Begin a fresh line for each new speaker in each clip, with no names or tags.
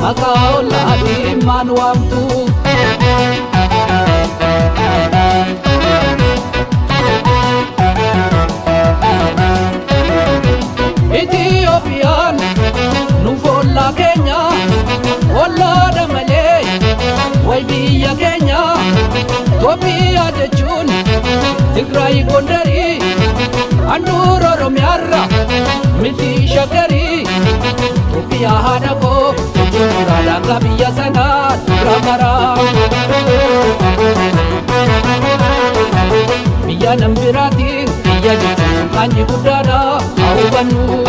Maqaa ollaatiin maan waamtu. Itiyoophiyaan nuuf ollaa keenya ollaadha malee way biyya keenya. Itoophiyaa jechuun Tigraay Gondarii handhuura Oromiyaarra miti Shaggarii. Itoophiyaa haadha koo jechuun alaabaa biyya sanaa dura maraa. Biyya nam biraatiin biyya jechuun qaanyi guddaadha haa hubannu.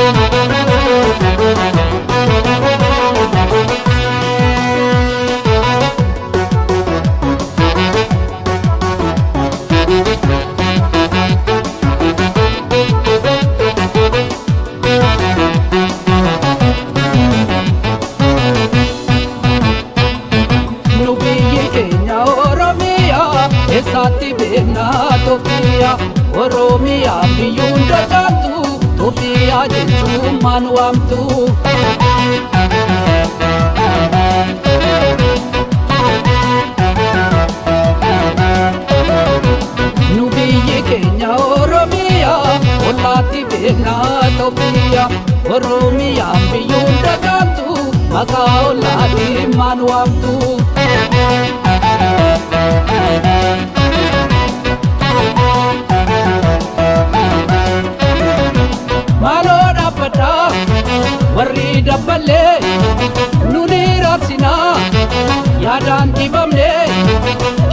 Nu biyyi keenya Oromiyaa eessaatti beekna Itoophiyaa. Oromiyaa biyyuun dagaagdu Itoophiyaa jechuun maan waamtu. Nu biyyi keenya Oromiyaa ollaatti beekna Itoophiyaa. Oromiyaa biyyuun dagaagdu maqaa ollaatiin maan waamtu. Maaloo dhaabbadhaa warri dabballee nuni raabsinaa yaadaan dhibamne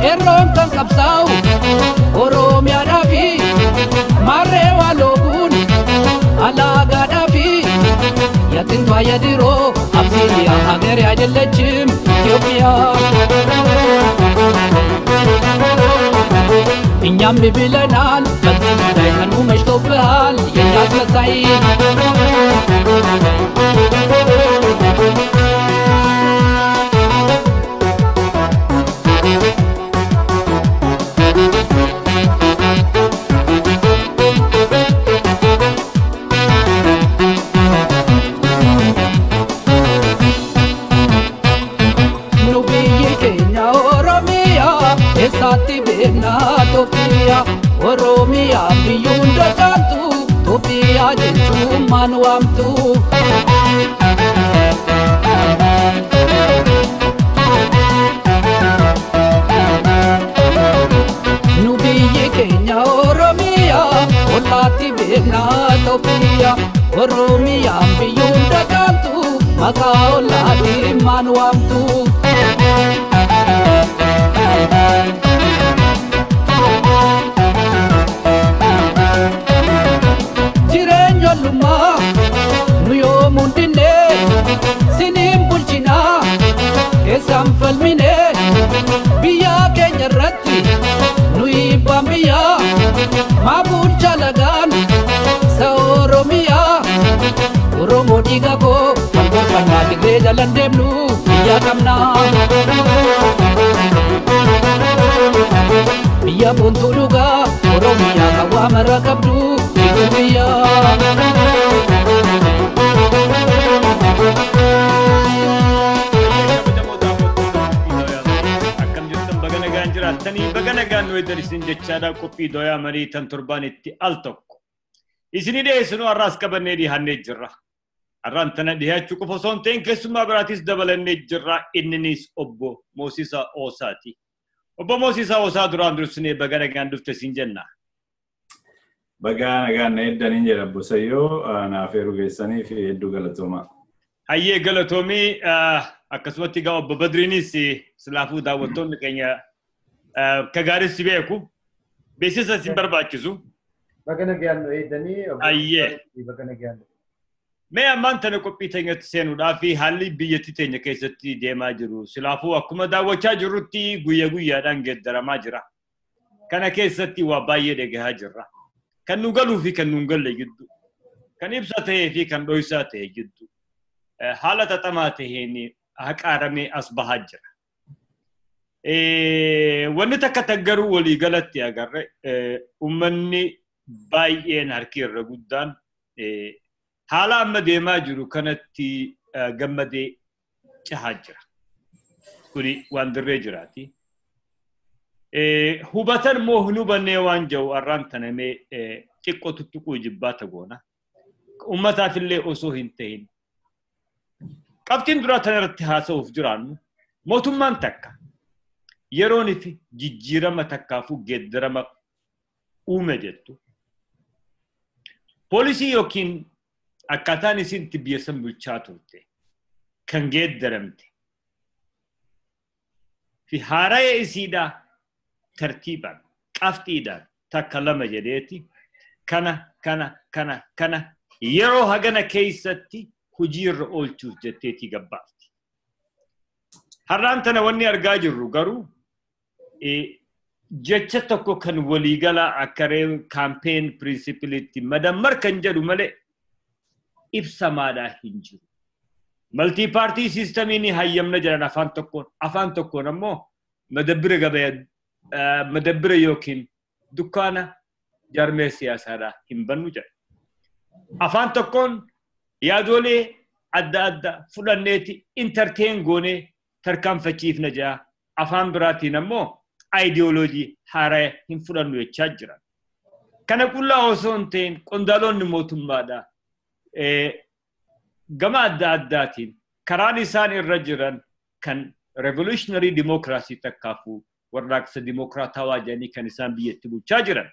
qeerroon kan qabsaa'u Oromiyaadhaafi maarree waa looguun alaagaadhaafi የጥንቷ የድሮ አብሲኒያ ሀገር አይደለችም ኢትዮጵያ። እኛም ብለናል በዚህ ጉዳይ ቀኑ መሽቶብሃል የኛ አስመሳይ። Nu biyyi keenya Oromiyaa eessaatti beekna Itoophiyaa. Oromiyaa biyyuun dagaagdu Itoophiyaa jechuun maan waamtu. Nu biyyi keenya Oromiyaa ollaatti beekna Itoophiyaa. Oromiyaa biyyuun dagaagdu maqaa ollaatiin maan waamtu. Jireenya ollummaa nu yoomuun dinne siniin bulchinaa keessaan falmine biyya keenya irratti nu hibbaan biyyaa maa bulcha lagaan sa Oromiyaa. Oromoo dhiiga koo wal gorfannaa Tigree jalan deemnu biyya qabnaa. Biyya boontuu dhugaa Oromiyaa kan waa mara qabdu jiru biyyaa.
Kabajamoo daawwattoota qophii Dooyaa Marii, akkam jirtan? Baga nagaan jiraattanii, baga nagaan nu eegdan isin jechaadha. Qophii Dooyaa Marii tan torbaanitti al tokko isinii dhiyeessinu har'aas qabannee dhiyaannee jirra. Har'aan tana dhiyaachuu qofa osoo hin ta'in keessummaa biraatis dabalannee jirra. Inninis obbo Moosisaa Oosaati. Obbo Moosisaa Oosaa, duraan dursinee baga nagaan dhufte siin jenna.
Baga nagaan na eeddaniin jedha obbo Sayyoo, naaf eeruu geessanii fi hedduu galatoomaa.
Hayyee, galatoomii. Akkasumatti egaa obbo Badriinis silaafuu daawwattoonni keenya ka gaaris si beeku. Beeksisa si barbaachisu.
Baga nagaan nu eeddanii.
Ayyee.
Baga nagaan nu.
Mee ammaan tana qophii teenyatti seenuudhaaf haalli biyyattii teenya keessatti deemaa jiru silaafuu akkuma daawwachaa jirrutti guyya guyyaadhaan geeddaramaa jira. Kana keessatti waa baay'ee dhagahaa jirra. Kan nu galuu fi kan nu hin galle gidduu, kan ibsa ta'ee fi kan dho'isaa ta'e gidduu, haala xaxamaa taheen haqaaramee as bahaa jira. Wanni takka taggaruu walii galatti agarre, uummanni baay'een harki irra guddaan haala amma deemaa jiru kanatti gammadee Cehaa jira. Kuni waan dirree jiraati. Hubatan moo hin hubannee waan jiru har'aan tanamee xiqqoo tuttuquu jibbaata goona. Uummataaf illee osoo hin ta'in. Qabxiin duraa tana irratti haasa'uuf jiraannu mootummaan takka yeroon fi jijjiirama takkaafuu geeddarama uume jettu. Poolisii yookiin akkaataan isin itti biyya san bulchaa turte kan geeddaramte fi haaraya isiidhaa tartiibaan qabxiidhaan takka lama jedheeti kana kana kana kana yeroo hagana keessatti hojiirra oolchuuf jetteetii gabbaafti. Har'aan tana wanni argaa jirru garuu jecha tokko kan waliigalaa akka kaampeen pirinsipiliitti madammar kan jedhu malee ibsamaadhaa hin jiru. Maltii paartii siistamiin hayyamna jedhan afaan tokkoon ammoo madabbira gabaa madabbira yookiin dukkaana jaarmee siyaasaadhaa hin bannu jedha. Afaan tokkoon yaadolee adda addaa fudhanneeti intarteen goonee tarkaanfachiifna jedha. Afaan biraatiin ammoo aayidiyooloojii haaraa hin fudhannu jechaa jiran. Kana qullaa osoo hin ta'in qondaalonni mootummaadhaa gama adda addaatiin karaan isaan irra jiran kan revolutionary democracy takkaafuu warraaqsa dimokiraatawaa jedhanii kan isaan biyyatti bulchaa jiran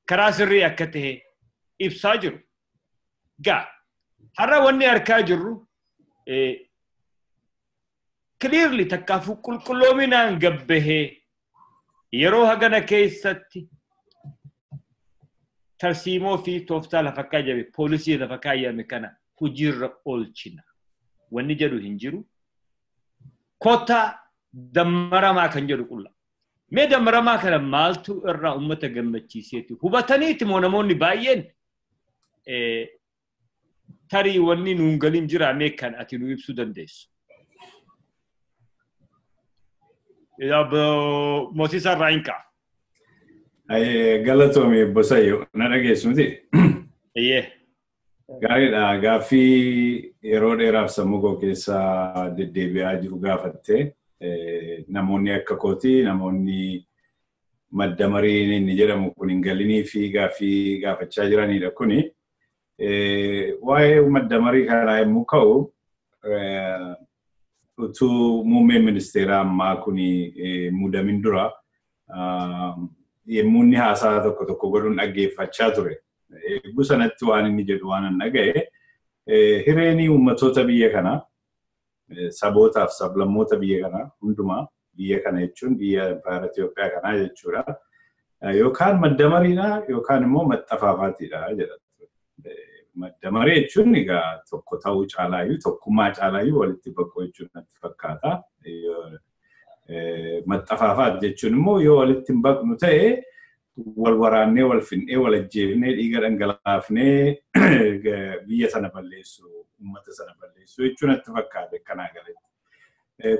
karaa sirrii akka ta'e ibsaa jiru. Gaa har'a wanni argaa jirru clearly takkaafuu qulqulloominaan gabbahee yeroo hagana keessatti tarsiimoo fi tooftaa lafa kaayame poolisii lafa kaayame kana hojiirra oolchina. Wanni jedhu hin jiru. Kottaa dammaramaa kan jedhu qulla. Mee dammaramaa kana maaltu irraa uummata gammachiiseeti? Hubataniiti moo namoonni baay'een tarii wanni nuun galin jira mee kan ati nu ibsuu dandeessu? Mootii irraa hin ka'a.
Galatoomi Bosayyoo na dhageessu miti?
Iyyee.
Gaariidha. Gaaffii yeroo dheeraaf sammuu koo keessa deddeebi'aa jiru gaafatte namoonni akka kooti namoonni madda mariin inni jedhamu kun hin galinii fi gaaffii gaafachaa jiranidha kuni. Waa'ee madda marii kanaa yommuu ka'u utuu muummeen ministeeraa ammaa kun muudamin dura yommuu inni haasaa tokko tokko godhuun dhaggeeffachaa ture. Eeguu sanatti waan inni jedhu waan an dhaga'e hireenii uummattoota biyya kanaa sabootaaf sablammoota biyya kanaa hundumaa biyya kana jechuun biyya impaayera Itoophiyaa kanaa jechuudha. Yookaan madda mariidha yookaan immoo maxxafaafaatiidha jedha. Madda marii jechuun egaa tokko ta'uu caalaayyuu tokkummaa caalaayyuu walitti baquu jechuun natti fakkaata. Maxxafaafaat jechuun immoo yoo walitti hin baqnu ta'e wal waraannee wal finnee wal ajjeefnee dhiiga dhangalaafnee biyya sana balleessu uummata sana balleessu jechuun natti fakkaata akkanaa galetti.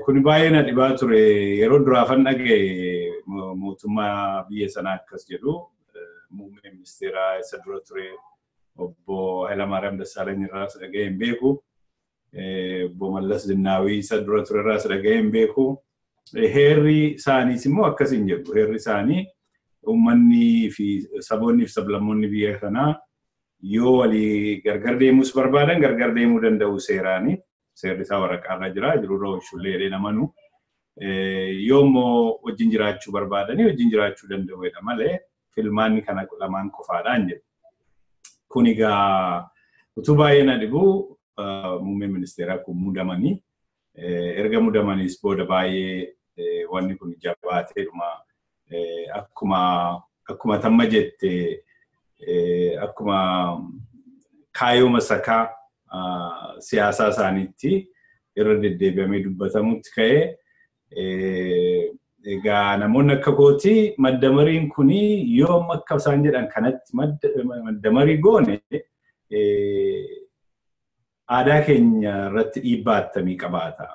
Kun baay'ee na dhibaa ture yeroo duraafan dhaga'e mootummaa biyya sanaa akkas jedhu muummee ministeeraa isa dura ture obbo Hayilamaariyaam Dassaalany irraas dhaga'ee hin beeku. Obbo Mallas Zinnaawii isa dura ture irraas dhaga'ee hin beeku. Heerri isaaniis immoo akkas hin jedhu. Heerri isaanii uummanni fi saboonni fi sablammoonni biyya kanaa yoo walii gargar deemuus barbaadan gargar deemuu danda'u seeraani. Seerri isaa waraqaarra jira jirurra oolchullee jedhee namanu. Yoo immoo wajjin jiraachuu barbaadanii wajjin jiraachuu danda'uudha malee filmaanni kana lamaan qofaadhaan jedhu. Kun egaa utuu baay'ee na dhibu muummeen ministeeraa kun muudamanii erga muudamaniis booda baay'ee wanni kun jabaateedhuma akkuma tamma jette akkuma kaayyoo masakaa siyaasaa isaaniitti irra deddeebi'amee dubbatamutti ka'ee egaa namoonni akka kooti madda mariin kuni yoo akka isaan jedhan kanatti madda marii goone aadaa keenya irratti dhiibbaa attamii qabaata.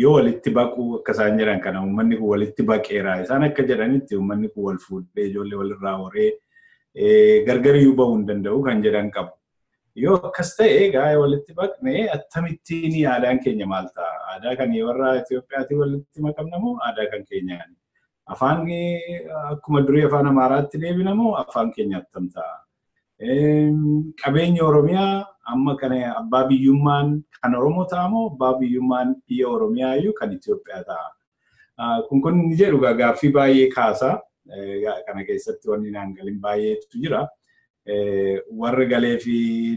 Yoo walitti baquu akka isaan jedhan kana uummanni kun walitti baqeera. Isaan akka jedhanitti uummanni kun wal fuudhee ijoollee walirraa horee gargar iyyuu bahuu hin danda'u kan jedhan qabu. Yoo akkas ta'e egaa walitti baqnee akkamittiin aadaan keenya maal ta'a? Aadaa kan warra Itiyoophiyaatiin walitti makamna moo aadaa kan keenyaani? Afaan akkuma durii afaan Amaaraatti deebina moo afaan keenya attam ta'a? Qabeenya Oromiyaa amma kana abbaa biyyummaan kan Oromoo ta'a moo abbaa biyyummaan biyya Oromiyaa iyyuu kan Itiyoophiyaa ta'a? Kun ni jedhu gaaffii baay'ee kaasa. Kana keessatti wanni naan galin baay'eetu jira. Warri galee fi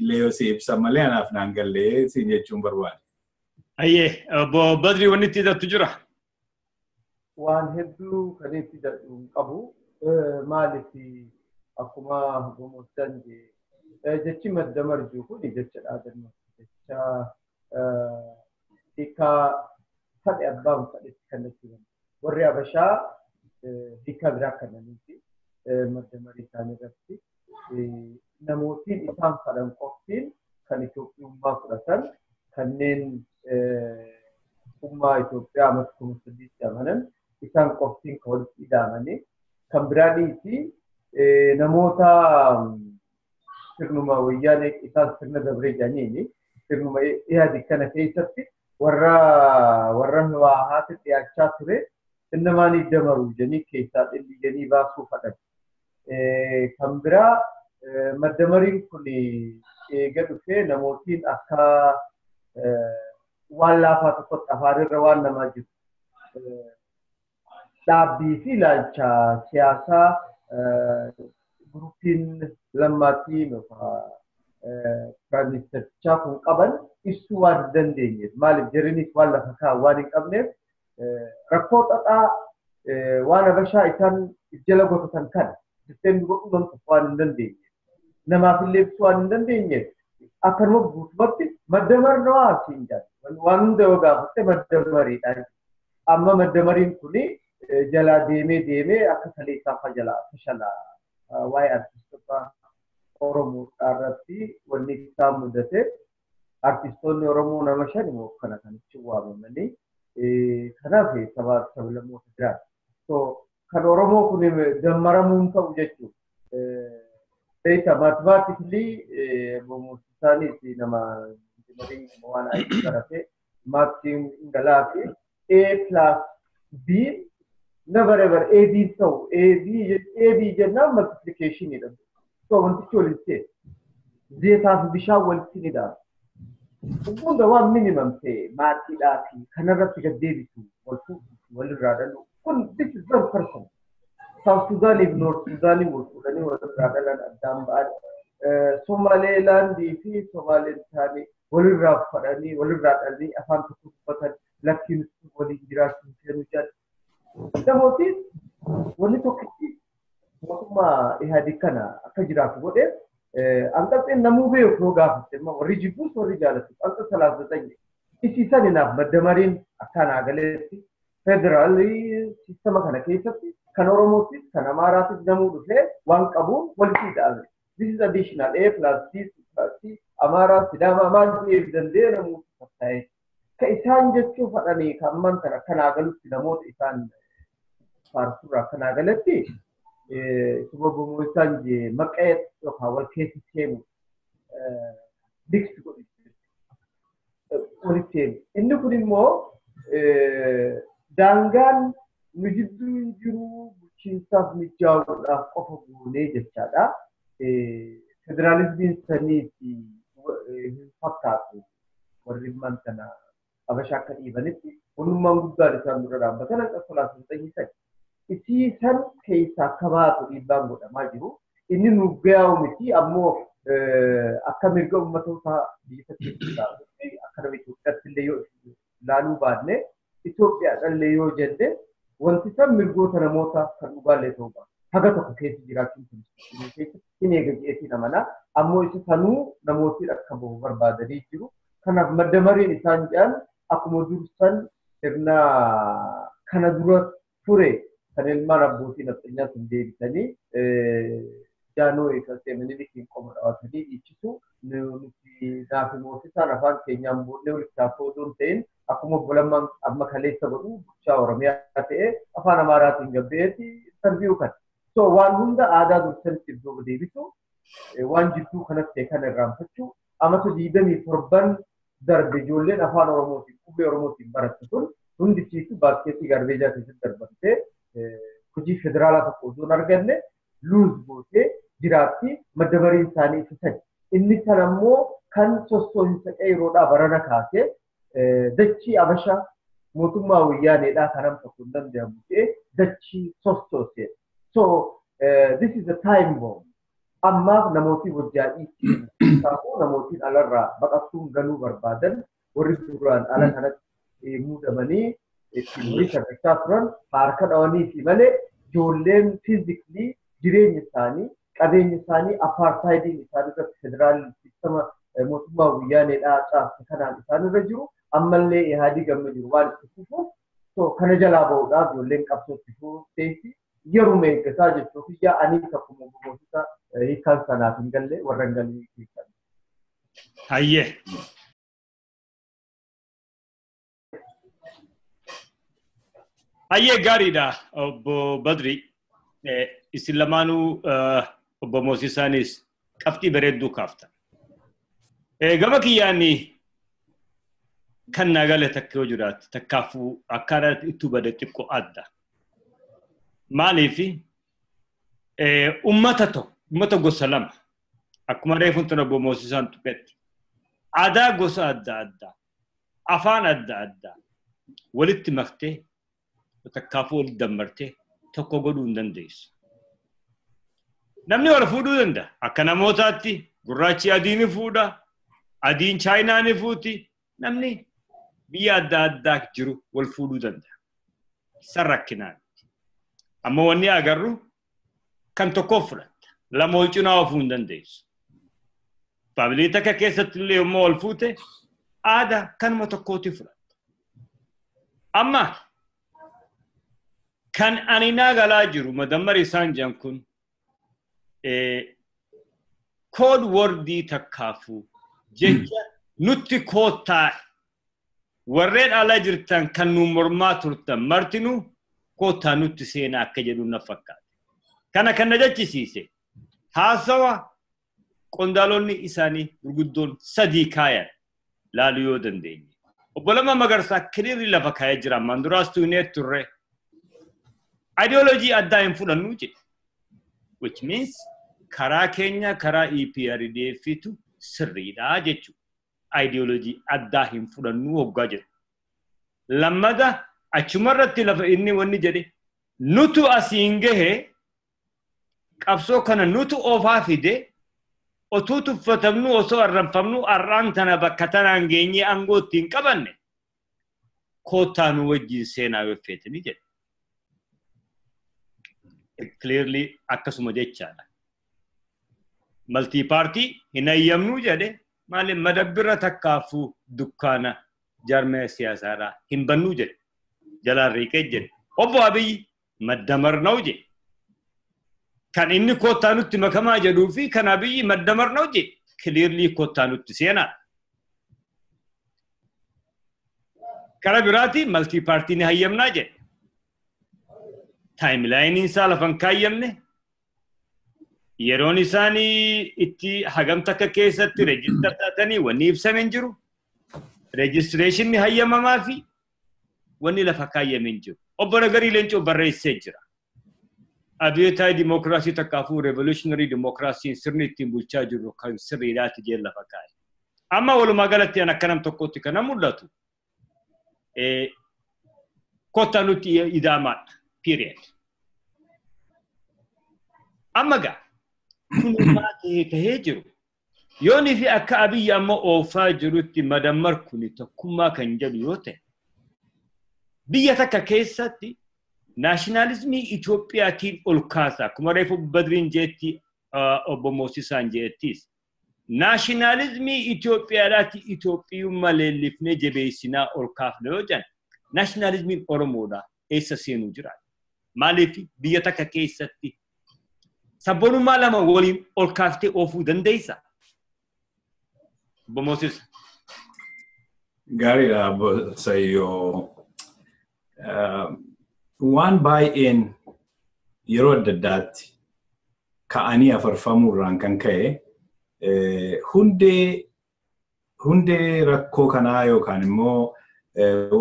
leeyoo si ibsan malee anaaf naan gallee siin jechuun barbaade.
Ayyee, obbo Badrii wanni itti hidhattu jira?
Waan hedduu kan itti hidhatu hin qabu. Maaliif akkuma gomoosaan jechi madda marjuu kun jecha dhaadannoo jecha hiikaa fadhe abbaan fadhetti kan natti himan. Warri Habashaa hiikaa biraa kennaniiti madda marii isaanii irratti. Namootiin isaan fadhan qoftiin kan Itoophiyummaa fudhatan kanneen ummaa Itoophiyaa amata 3000tti amanan isaan qoftiin kan walitti hidhamanii kan biraaniiti namoota sirnuma wayyaanee isaan sirna dabree jedhaniini sirnuma dhiyaate kana keessatti warra Hawaasaatti dhiyaachaa ture innamaanii damaru jedhanii keessaa dhilli baasuu fadhan. Kan biraa madda mariin kun eega dhufee namootiin akka waan laafaa tokkotti afaanirra waan namaa jiru. Dhaabbii fi ilaalcha siyaasaa guruppiin lammaatiin piraayim ministeerichaa kun qaban ibsuu waan hin dandeenyeef maaliif jireenyis waan lafa kaa'an waan hin qabneef rakkoo xaxaa waan Habashaa isaan jala godhatan kana sistemni godhuu namtaf waan hin dandeenyeef namaaf illee ibsuu waan hin dandeenyeef akkanuma guutumatti madda marnoo siin jedhan waan hunda yoo gaafatte madda mariidhaan amma madda mariin kuni jalaa deemee deemee akka kaleessaa fajalaa fashalaa waa'ee artistoota Oromoo irratti wanni isaan mudate artistoonni Oromoo nama shan immoo kana kanitti waamamanii kanaaf sabaa sablammoota biraa. So kan Oromoo kun dammaramuun ta'u jechuudha. Beekta mathematically bomoosisaanis nama injiinarii waan IT barate maatiin galaa fi A plus B never ever AB ta'u AB jennaan multiplicationidha. So wantichi walitti ta'e zeetaa fi bishaan walitti ni dhaaba. Hunda waan minimum ta'e maatiidhaa fi kanarratti gad deebisu wal fuudhu walirraa dhalu kun this is one person. South Sudaaniif North Sudaanii wal fuudhanii walirraa dhalan addaan ba'an. Somaaleelaandii fi Somaaleen isaanii walirraa fudhanii walirraa dhalanii afaan tokko dubbatan lakkiin waliin jiraachuu seenu jedhu. Namootiin wanni tokkichi mootummaa Ihaadig kana akka jiraatu godhe anqaxxeen namuu beeku yoo gaafatte warri jibbuus warri jaalatus anqax 39 isiisan inaaf madda mariin akkanaa galeetti federaalii siistama kana keessatti kan Oromootis kan Amaaraatis namuu dhufee waan qabuun walitti hidhame. This is additional A plus C plus C Amaaraa Sidaamaa maal ta'eef danda'e namuu tattaa'e. Ka isaan jechuu fadhanii kan ammaan kana akkanaa galutti namoota isaan faarsurraa akkanaa galatti isuma gomoosaan maqee yookaan wal keessa seenu mix godhu walitti seenu. Inni kun immoo daangaan nu jidduu hin jiru bulchiinsaaf mijaa'uudhaaf qofa goonee jechaadha. Federaalizimiin saniiti hin fakkaatu warri ammaan kana Habashaa akka dhiibanitti wanummaan guddaan isaan dura dhaabbatan hanqa 39. Isii san keessaa akka baatu dhiibbaan godhamaa jiru. Inni nuuf gahaa miti ammoo akka mirga uummattoota biyya keessaa akka nama Itoophiyaatti illee yoo ilaaluu baanne Itoophiyaadhaan yoo jenne wanti san mirgoota namoota kan dhugaallee ta'uu baata. Haga tokko keessa jiraachuun kun hin eega jeetii namana ammoo isa sanuu namootiin akka bahu barbaadanii jiru. Kanaaf madda mariin isaan jedhan akkuma dursan sirna kana dura ture kan ilmaan abbootii nafxanyaa sun deebisanii jaanoo eegaltee Minilikiin qoma dhaawatanii dhiichisu nuti naafi moosisaan afaan keenyaan boodnee walitti haasoo osoo hin ta'in akkuma obbo Lammaan amma kaleessa godhu bulchaa Oromiyaa ta'ee afaan Amaaraatiin gabbeeti interviyuu kana. So waan hunda aadaa dursanitti iddoo deebisu waan jidduu kanatti ta'e kana irraanfachuu Amata 27 darbe ijoolleen afaan Oromootiin qubee Oromootiin baratte kun hundi siitu baaskeetii garbeejaa keessatti darbattee hojii federaalaa tokko osoo hin arganne luuz gootee jiraatti madda bariin isaanii isa sadi. Inni kan ammoo kan sossoohinsa qeeroodhaa barana kaasee dachii Abashaa mootummaa wayyaaneedhaa kan nam tokko hin danda'amu ta'e dachii sossoosee. So this is a time bomb. Ammaaf namooti wajjaa'ii taa'uu namootiin alarraa baqattuun galuu barbaadan warri duraan ala kanatti muudamanii ittiin horii sarrachaa turan harka dhawanii fi malee ijoolleen fiizikilii jireenya isaanii qabeenya isaanii apartheidiin isaan irratti federaal sistema mootummaa wayyaaneedhaa caasa kanaan isaan irra jiru ammallee ihaadii gamma jiru waan itti fufuuf so kana jalaa ba'uudhaaf ijoolleen qabsootti fufteessi yeruma eeggataa jechuuf ijaa ani akkuma gogootota hiikaan sanaaf hin galle warra hin galle hiikan.
Hayyee. Hayyee gaariidha obbo Badri. Isin lamaanuu obbo Moosisaanis qabxii bareedduu kaaftan. Gama kiyyaan kan naa gale takka yoo jiraate takkaafuu akkaataa itti bade xiqqoo adda. Maaliif ummata tokko ummata gosa lama akkuma reefuun tun obbo Moosisaan tuqetti aadaa gosa adda addaa afaan adda addaa walitti maktee takkaafuu walitti dammartee tokko godhuu hin dandeessu. Namni wal fuudhuu danda'a. Akka namootaatti gurraachi adii ni fuudha, adiin chaayinaa ni fuuti. Namni biyya adda addaa jiru wal fuudhuu danda'a. San rakkinaan. Amma wanni agarru kan tokkoof fudhatta. Lama wal cinaa oofuu hin dandeessu. Faamilii takka keessatti illee yommuu wal fuute aadaa kanuma tokkooti fudhatta. Amma kan ani naa galaa jiru madammar isaan jedhan kun kood wordii takkaafuu jecha nutti koottaa warreen ala jirtan kan nu mormaa turtan martinuu koottaa nutti seenaa akka jedhu na fakkaata. Kana kan na jechisiise haasawa qondaalonni isaanii gurguddoon sadii kaayan laaluu yoo dandeenye. Obbo Lammaa Magarsaa kiriirri lafa kaayee jira ammaan duraas tuunee turre. Ideoloojii addaa hin fudhannu jedhe. Which means karaa keenya karaa EPRDFtu sirriidha jechuudha. Ideoloojii addaa hin fudhannu hoggaa jedhu. Lammata achumarratti lafa inni wanni jedhe nutu asiin gahe qabsoo kana nutu oofaa fide otuu tuffatamnu osoo arranfamnu arraan tana bakka tanaan geenyee aangoo ittiin qabanne koottaa nu wajjin seenaa yoo feetanii jedhe. Clearly akkasuma jechaadha. Maltii paartii hin ayyamnuu jedhe maali madabbira takkaafuu dukkaana jaarmaya siyaasaadhaa hin bannuu jedhe. Jalaan riiqee jedhe. Obbo Abiyyi maddamarna'u jedhe. Kan inni koottaa nutti makamaa jedhuu fi kan Abiyyi maddamarna'u jedhe. Clearly koottaa nutti seenaa. Kara biraati maltii paartii ni hayyamnaa jedhe. Timeline isaa lafa hin kaayyamne yeroon isaanii itti hagam takka keessatti reejistar taatanii wanni ibsame hin jiru. Reejistireeshinni hayyamamaa fi wanni lafa kaayyame hin jiru. Obbo Nagarii Leencoo barreessee jira. Abiyyoota dimookiraasii takkaafuu revolutionary dimookiraasiin sirni ittiin bulchaa jirru kan sirriidhaati jee lafa kaa'e. Amma walumaa galatti an akka nam tokkotti kana mul'atu. Kottaa nutti idaamaadha. Period. Amma gaa kunumaa tahee jiru. Yoonii fi akka Abiyyi amma oofaa jirutti madammar kuni tokkummaa kan jedhu yoo ta'e biyya takka keessatti naashinaalizimii Itoophiyaatiin ol kaasa. Akkuma reefu Badriin jeetti obbo Moosisaan jeettis. Naashinaalizimii Itoophiyaadhaatti Itoophiyummaa leellifnee jabeessinaa ol kaafne yoo jedhan naashinaalizimiin Oromoodha eessa seenuu jiraata. Maaliif biyya takka keessatti sabboonummaa lama waliin ol kaaftee oofuu dandeessa? Obbo Moosisa.
Gaariidha Obbo Sayyoo. Waan baay'een yeroo adda addaatti ka'anii afarfamuurraan kan ka'e hundee Hundee rakkoo kanaa yookaan immoo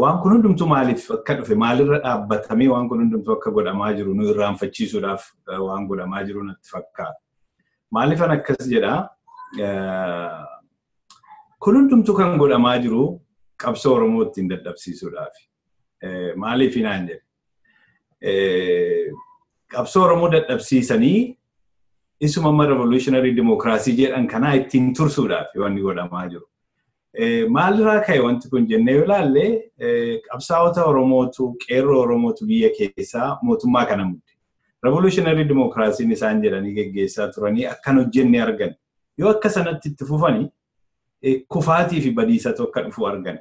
waan kun hundumtuu maaliif akka dhufe maalirra dhaabbatamee waan kun hundumtuu akka godhamaa jiru nu irraanfachiisuudhaaf waan godhamaa jiru natti fakkaata. Maaliifan akkas jedhaa? Kun hundumtuu kan godhamaa jiru qabsoo Oromoo ittiin dadhabsiisuudhaaf. Maaliif naan jedhe? Qabsoo Oromoo dadhabsiisanii isuma amma revolutionary democracy jedhan kanaa ittiin tursuudhaaf wanni godhamaa jiru. Maalirraa ka'e wanti kun jennee yoo ilaalle, qabsaa'ota Oromootu, qeerroo Oromootu biyya keessaa mootummaa kana mudde. Revolutionary democracy'n isaan jedhanii geggeessaa turanii akkan hojjenne argan. Yoo akka sanatti itti fufanii kufaatii fi badiisatu akka dhufu argan.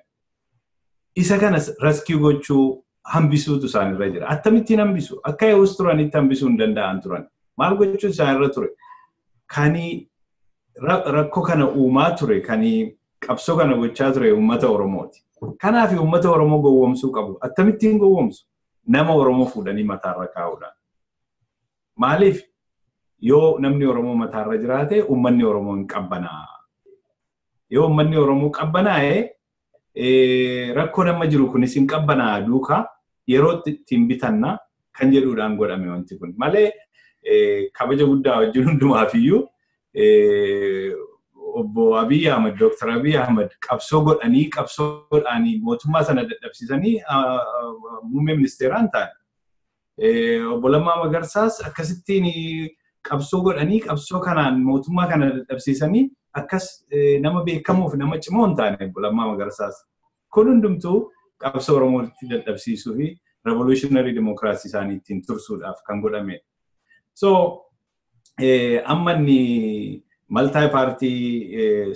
Isa kana rescue gochuu, hambisuutu isaanirra jira. Akkamittiin hambisu? Akka yeroos turanitti hambisuu hin danda'an turan. Maal gochuu isaanirra ture? Kani rakkoo kana uumaa ture, kani qabsoo kana gochaa ture uummata Oromooti. Kanaaf uummata Oromoo gowwoomsuu qabu. Akkamittiin gowwoomsu? Nama Oromoo fuudhanii mataarra kaa'uudhaan. Maaliif? Yoo namni Oromoo mataarra jiraate uummanni Oromoo hin qabbanaa. Yoo uummanni Oromoo qabbanaa'e rakkoo nama jiru kunis hin qabbanaa duukaa yeroo ittiin bitanna kan jedhuudhaan godhame wanti kun. Malee kabaja guddaa wajjin hundumaafiyyuu obbo Abiy Ahmed, Dr. Abiy Ahmed qabsoo godhanii qabsoodhaanii mootummaa sana dadhabsiisanii muummee ministeeraan ta'an. Obbo Lammaa Magarsaas akkasittiin qabsoo godhanii qabsoo kanaan mootummaa kana dadhabsiisanii akkas nama beekamuuf nama cimoo hin taane obbo Lammaa Magarsaas. Kun hundumtuu qabsoo Oromootti dadhabsiisuu fi revolutionary democracy isaanii ittiin tursuudhaaf kan godhame. So amma inni multi party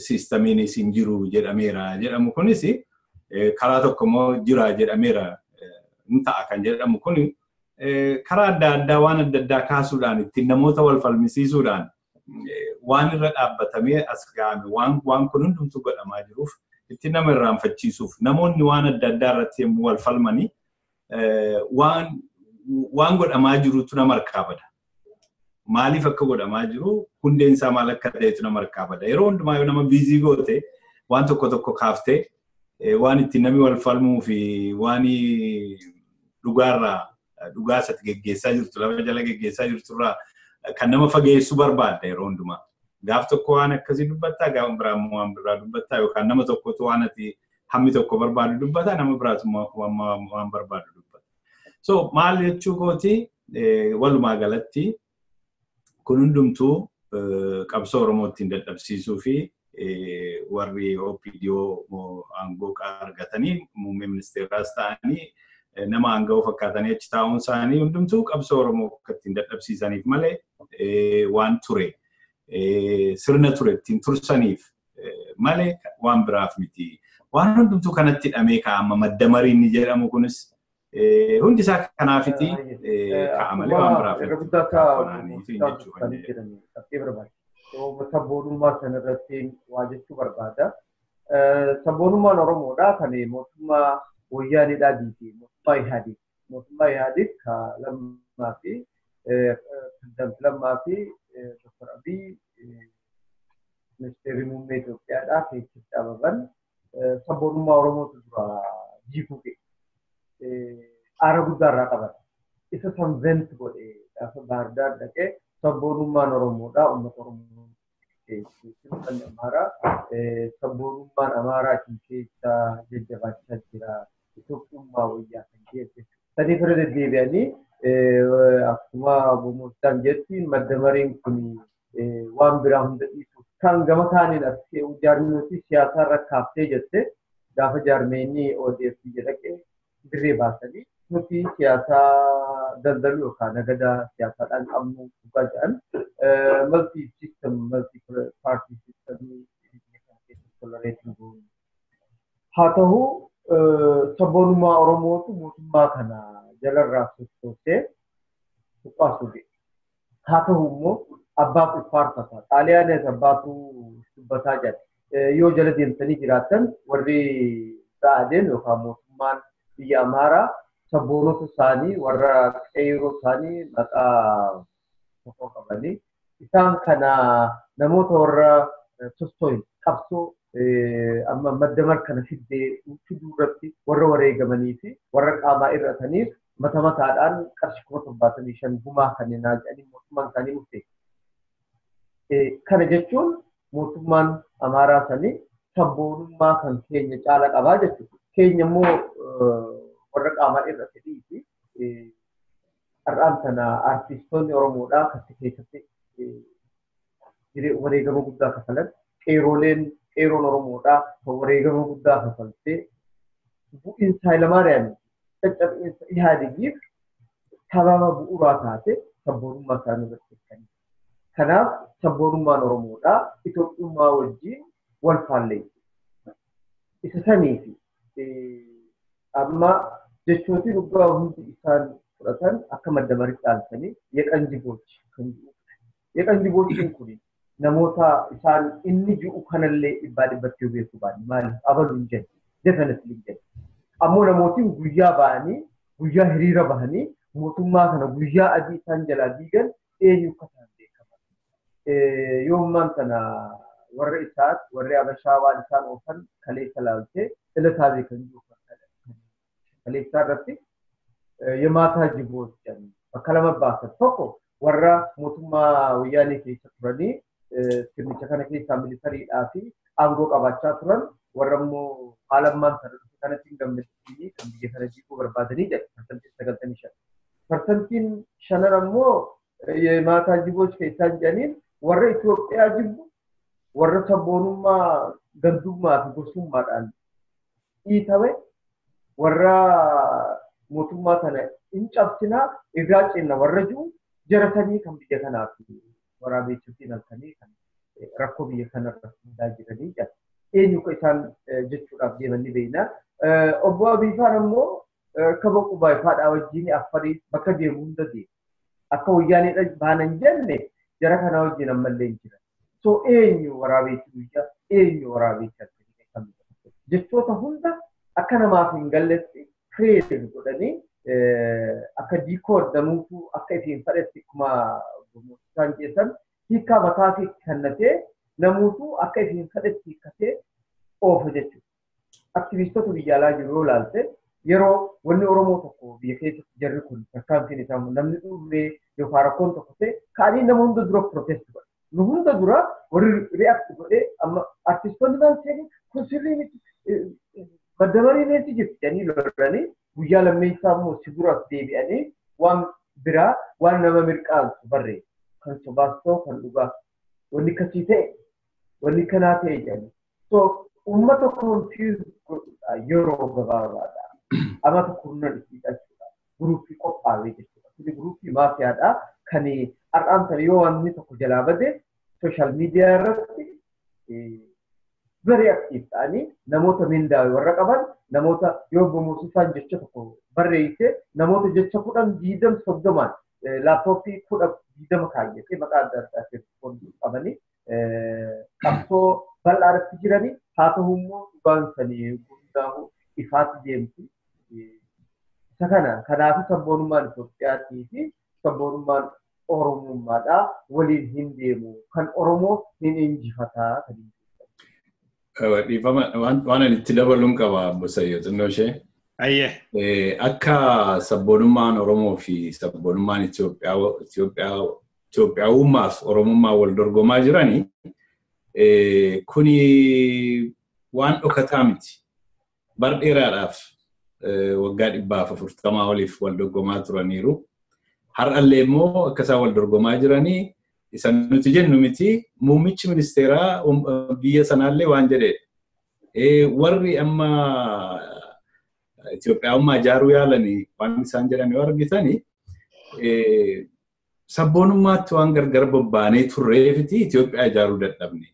systemiinis hin jiru jedhameera jedhamu kunis, karaa tokko immoo jira jedhameera hin ta'a kan jedhamu kun, karaa adda addaa waan adda addaa kaasuudhaan ittiin namoota wal falmisiisuudhaan waan irra dhaabbatamee as ga'ame waan kun hundumtuu godhamaa jiruuf ittiin nama irraanfachiisuuf. Namoonni waan adda addaa irratti yommuu wal falmanii waan godhamaa jirutu nama harkaa bada. Maaliif akka godhamaa jiru, hundeen isaa maal akka ta'etu nama harkaa bada. Yeroo hundumaa yoo nama busy goote, waan tokko tokko kaaftee waan ittiin namni wal falmuu fi waan dhugaarraa, dhugaa isatti geggeessaa jirtu, lafa jala geggeessaa jirturraa kan nama fageessuu barbaadda yeroo hundumaa. Gaaf tokko waan akkasii dubbattaa, gaafa biraa immoo waan biraa dubbattaa, yookaan nama tokkotu waan ati hammi tokko barbaadu dubbata, nama biraatu waan barbaadu dubbata. So maal jechuu kooti, walumaa galatti kun hundumtuu qabsoo Oromoo ittiin dadhabsiisuu fi warri OPDO aangoo argatanii muummee ministeeraas ta'anii nama aangoo fakkaatanii achi taa'uun isaanii hundumtuu qabsoo Oromoo akka ittiin dadhabsiisaniif malee waan ture sirna ture ittiin tursaniif malee waan biraaf miti. Waan hundumtuu kanatti hidhamee kaa'ama. Madda mariin jedhamu kunis hundi isaa kanaafiti kaa'a malee waan biraaf
Irra guddaa akka sabboonummaa sanarratti waa jechuu barbaada. Sabboonummaan Oromoodha kan mootummaa wayyaanidhaa diige, mootummaa Ihaadiik. Mootummaa Ihaadiik ka Lammaa fi pirezidaanti Lammaa fi Dr. Abiy ministeerri muummee Itoophiyaadhaa keessatti dhababan sabboonummaa Oromootu dura jiifuu ga'e. Aara guddaa irraa qaban. Isa san vent godhe gaafa Baahirdaar dhaqee sabboonummaan Oromoodhaa uummata Oromoo keessatti Amaaraa sabboonummaan Amaaraa isin keessa jajjabaachaa jira. Itoophiyummaa wayyaa kan jedhu. Sanii irra deddeebi'anii akkuma Bomoostaan jetti madda mariin kun waan biraa hunda dhiisu. Kan gama kaaniin as jaarmiyootii siyaasaa irra kaaftee jette, gaafa jaarmeenii ODF jedhaqee dirree baasanii nuti siyaasaa daldaluu yookaan nagada siyaasaadhaan qabnu dhugaa jedhan, multi system, multi party system biyya kana keessatti tolerate goonu. Haa ta'u, sabboonummaa Oromootu mootummaa kana jalarraa sossoosee tuqqaasuu ga'e. Haa ta'u immoo abbaatu faarfata. Xaaliyaanis abbaatu dubbataa jedha. Yoo jala deemtanii jiraatan warri Ba'adeen yookaan mootummaan biyya Amaaraa sabboonota isaanii warra qeeroo isaanii maqaa tokko qabanii isaan kana namoota warra sossooyin qabsoo Amma maddamar kana fiddee fiduu irratti warra wareegamanii fi warra qaamaa irrataniif mata mataadhaan qarshii 75,000 gumaa kanneen jedhanii mootummaan isaanii murteesse. Kana jechuun mootummaan Amaaraa sanii sabboonummaa kan keenya caala qabaa jechuudha. Keenya immoo warra qaamaa irratanii fi har'aan sana artistoonni Oromoodhaa kasi keessatti wareegama guddaa kafalan qeerooleen qeeroon Oromoodhaa wareegama guddaa kafaltee bu'iinsa Hayilamaariyaam caccabinsa Ihaadigiif sababa bu'uuraa taate sabboonummaa isaanii irratti hirkanii. Kanaaf sabboonummaan Oromoodhaa Itoophiyummaa wajjin wal faalleessi. Isa sanii fi amma jechooti dhugaa hundi isaan fudhatan akka madda marii caalsanii yeqanjibooti kan jiru. Yeqanjibootiin kun namoota isaan inni ji'u kanallee dhibbaa dhibbatti yoo beeku baanne maaliif abalu hin jenne definitely hin jenne. Ammoo namootiin guyyaa ba'anii guyyaa hiriira bahanii mootummaa kana guyyaa adii isaan jalaa diigan eenyu akka ta'an beekama. Yoommaan kana warra isaat warri Abashaa waan isaan oofan kaleessa laaltee ilataa beekan jiru kaleessaa irratti yemaataa jiboot jedhamu bakka lama baasan tokko warra mootummaa wayyaanee keessa turanii sirnicha kana keessaa militariidhaa fi aangoo qabaachaa turan warra immoo haala ammaan sana dhufe kanatti hin gammachiisanii kan biyya kana diiguu barbaadanii jedhu parsantiin 95. Parsantiin shanan ammoo yemaataa jiboot keessaa jedhaniin warra Itoophiyaa jibbu warra sabboonummaa gandummaa fi gosummaadhaan dhiitame warra mootummaa kana hin cabsinaa irraa cinna warra jiru jaratanii kan biyya kanaaf waraabeessittiin halkanii kan rakkoo biyya kanarra fidaa jiranii jedha. Eenyu akka isaan jechuudhaaf deeman ni beekna. Obbo Abiifaan ammoo kaba qubaa ifaadhaa wajjin affarii bakka deemu hunda deema. Akka wayyaaneedha baanan jenne jara kanaa wajjin ammallee hin jiran. So eenyu waraabeessi guyyaa eenyu waraabeessi halkanii jechoota hunda akka namaaf hin galletti fireem godhanii akka diikood namuutu akka ittiin fedhetti akkuma isaan jeessan hiikaa mataa fi kennatee namuutu akka ittiin fedhetti hiikkatee oofa jechuudha. Aktivistoota biyya alaa jiru yoo ilaalte yeroo wanni Oromoo tokko biyya keessatti jarri kun tarkaanfiin isaa namni dhumee yookaan rakkoon tokko ta'e ka'anii nama hunda dura protest godha. Nu hunda dura warri react godhee amma artistoonni maal seeni kun sirrii miti madda meessi jirti jedhanii lolanii guyyaa lammeessaa immoo si duraas deebi'anii waan biraa waan nama mirqaansu barree kan sobaas ta'u kan dhugaa wanni akkasii ta'e wanni kanaa ta'e jedhanii. So uummata confuse godhudha yeroo gabaabaadha. Amata kurnan itti jechuudha. Guruupii qophaa'ee jechuudha. Kuni guruupii maafiyaadha. Kan har'aan sana yoo wanni tokko jalaa bade sooshaal miidiyaa irratti very active ta'anii namoota mindaa'e warra qaban namoota yoo bomoosisaan jecha tokko barreesse namoota jecha 10 20 30 laaptooppii 10 20 kaayyatee maqaa adda addaa qabanii qabsoo bal'aa irratti jiranii haa ta'u immoo dhugaan sanii hundaa'u ifaatti deemti. Isa kana kanaaf sabboonummaan Itoophiyaatii fi sabboonummaan Oromummaadhaa waliin hin deemu kan Oromoo hin injifataa kan
Dhiifama waan ani itti dabaluun qaba Obbo Sayyoo xinnoo ishee.
Ayyee.
Akka sabboonummaan Oromoo fi sabboonummaan Itoophiyaawummaaf Oromummaa wal dorgomaa jiranii kuni waan dhokataa miti. Bar dheeraadhaaf waggaa 140 oliif wal dorgomaa turaniiru. Har'allee immoo akka isaan wal dorgomaa jiranii isa nuti jennu miti muummichi ministeeraa biyya sanaallee waan jedhedha. Warri amma Itoophiyaawummaa ijaaruu yaalanii waan isaan jedhan yoo argitani sabboonummaatti waan gargar bobbaanee turreefiti Itoophiyaa ijaaruu dadhabne.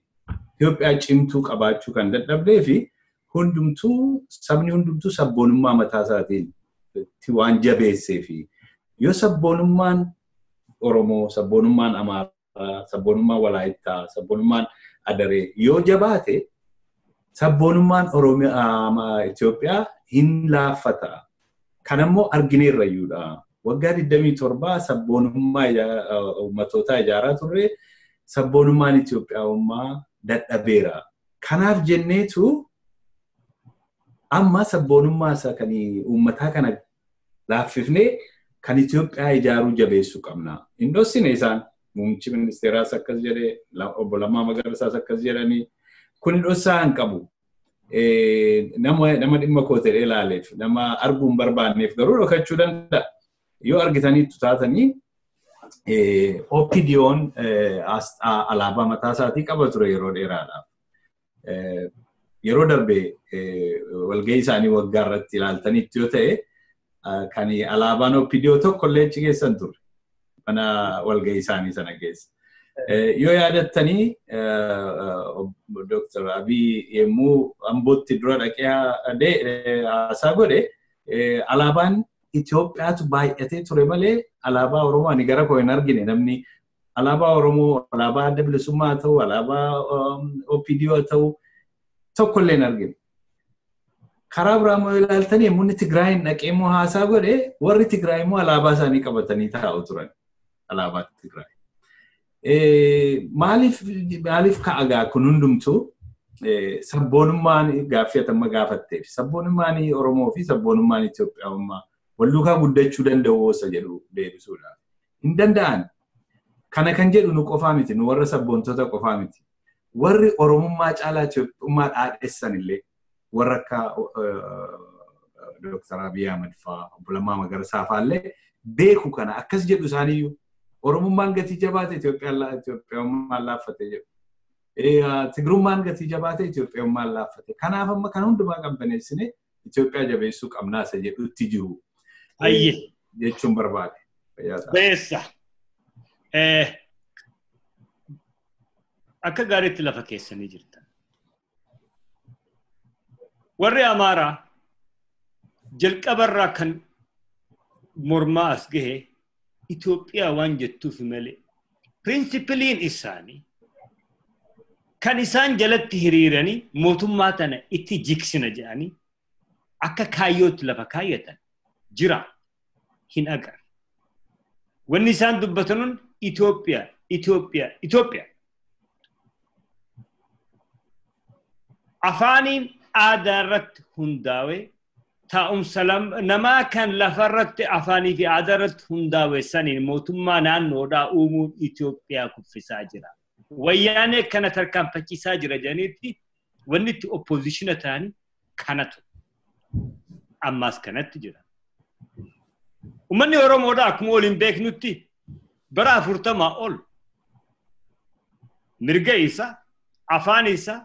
Itoophiyaa cimtuu qabaachuu kan dadhabnee fi hundumtuu sabni hundumtuu sabboonummaa mataa isaatiin waan jabeessee fi yoo sabboonummaan Oromoo, sabboonummaan Amaaraa, sabboonummaan Walaayittaa, sabboonummaan Adaree yoo jabaate sabboonummaan Oromiyaa Itoophiyaa hin laaffata. Kanammoo argineerra iyyuudha. Waggaa 27 sabboonummaa uummatootaa ijaaraa turre sabboonummaan Itoophiyaawummaa dadhabeera. Kanaaf jenneetu amma sabboonummaa isaa kan uummataa kana laaffifnee kan Itoophiyaa ijaaruu jabeessuu qabna. Hin dhossine isaan muummichi ministeeraas akkas jedhee obbo Lammaa Magarsaas akkas jedhanii kun dhossaa hin qabu. Nama dhimma koo ta'ee ilaaleef nama arguu hin barbaanneef garuu dhokachuu danda'a. Yoo argitaniittu taatanii OPDO'n alaabaa mataa isaatii qaba ture yeroo dheeraadhaaf. Yeroo darbe walgahii isaanii waggaa irratti ilaaltanitti yoo ta'e kan alaabaan OPDO tokko illee achi keessa hin turre mana walgahii isaanii sana keessa. Yoo yaadattanii Dr. Abiy yommuu Ambootti dura dhaqee haasaa godhe alaabaan Itoophiyaatu baay'atee ture malee alaabaa Oromoo ani gara koo hin argine namni alaabaa Oromoo, alaabaa Adda Bilisummaa haa ta'u, alaabaa OPDO haa ta'u tokko illee hin argine. Karaa biraa immoo ilaaltanii yommuu inni Tigraayin dhaqee immoo haasaa godhe warri Tigraay immoo alaabaa isaanii qabatanii taa'u turan. Alaabaa Tigraay. Maaliif ka'a gaa kun hundumtuu sabboonummaan gaaffii atamma gaafatteef sabboonummaan Oromoo fi sabboonummaan Itoophiyaawummaa wal duukaa guddachuu danda'u osa jedhu deebisuudhaaf. Hin danda'an. Kana kan jedhu nu qofaa miti, nu warra sabboontota qofaa miti. Warri Oromummaa caalaa Itoophiyummaa dhaadhessan illee warra akka Dr. Abiy Ahmed fa'aa, obbo Lammaa Magarsaa fa'aa illee beeku kana akkas jedhu isaaniiyyuu Oromummaan gatii jabaate Itoophiyummaan laaffate jedhu. Tigrummaan gatii jabaate Itoophiyummaan laaffate. Kanaaf amma kan hundumaa qabbaneessine Itoophiyaa jabeessuu qabnaa isa jedhutti jiru.
Ayyee.
Jechuun barbaade.
Beessa. Akka gaariitti lafa keessanii jirtan. Warri Amaaraa jalqabarraa kan mormaa as gahe Itoophiyaa waan jettuuf malee pirinsipiliin isaanii kan isaan jalatti hiriiranii mootummaa tana itti jiksina jedhanii akka kaayyootti lafa kaayyatan jira hin agarre. Wanni isaan dubbatanuun Itoophiyaa, Itoophiyaa, Itoophiyaa. Afaaniin aadaa irratti hundaa'e taa'umsa namaa kan lafarratti afaanii fi aadaa irratti hundaa'e saniin mootummaa naannoodhaa uumuun Itoophiyaa kuffisaa jira. Wayyaanee kana tarkaanfachiisaa jira jedhaniitti wanni itti oppoozishina ta'anii kanatu. Ammaas kanatti jira. Uummanni Oromoodhaa akkuma waliin beeknutti bara 40 ol mirga isaa, afaan isaa,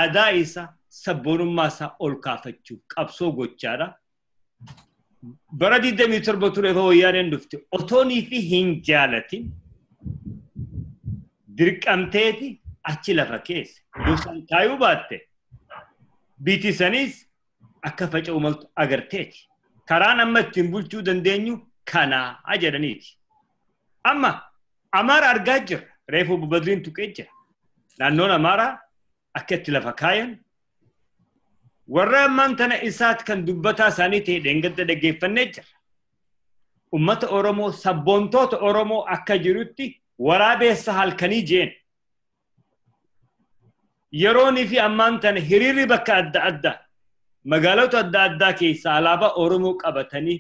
aadaa isaa, sabboonummaa isaa ol kaafachuuf qabsoo gochaadha. Bara 27 ture wayyaaneen dhufte otoonii fi hin jaalatin dirqamteeti achi lafa keessa. Gosaan taayuu baatte biitisaniis akka faca'u maltu agarteeti. Karaan amma ittiin bulchuu dandeenyu kanaa jedhaniiti. Amma Amaara argaa jirra. Reefu Obbo Badriin tuqee jira. Naannoon Amaaraa akka itti lafa kaayan warra ammaan tana isaat kan dubbataa isaanii ta'e dheengadda dhaggeeffannee jirra. Uummata Oromoo sabboontoota Oromoo akka jirutti waraabeessa halkanii jeen. Yeroonii fi ammaan tana hiriirri bakka adda addaa magaalota adda addaa keessa alaabaa Oromoo qabatanii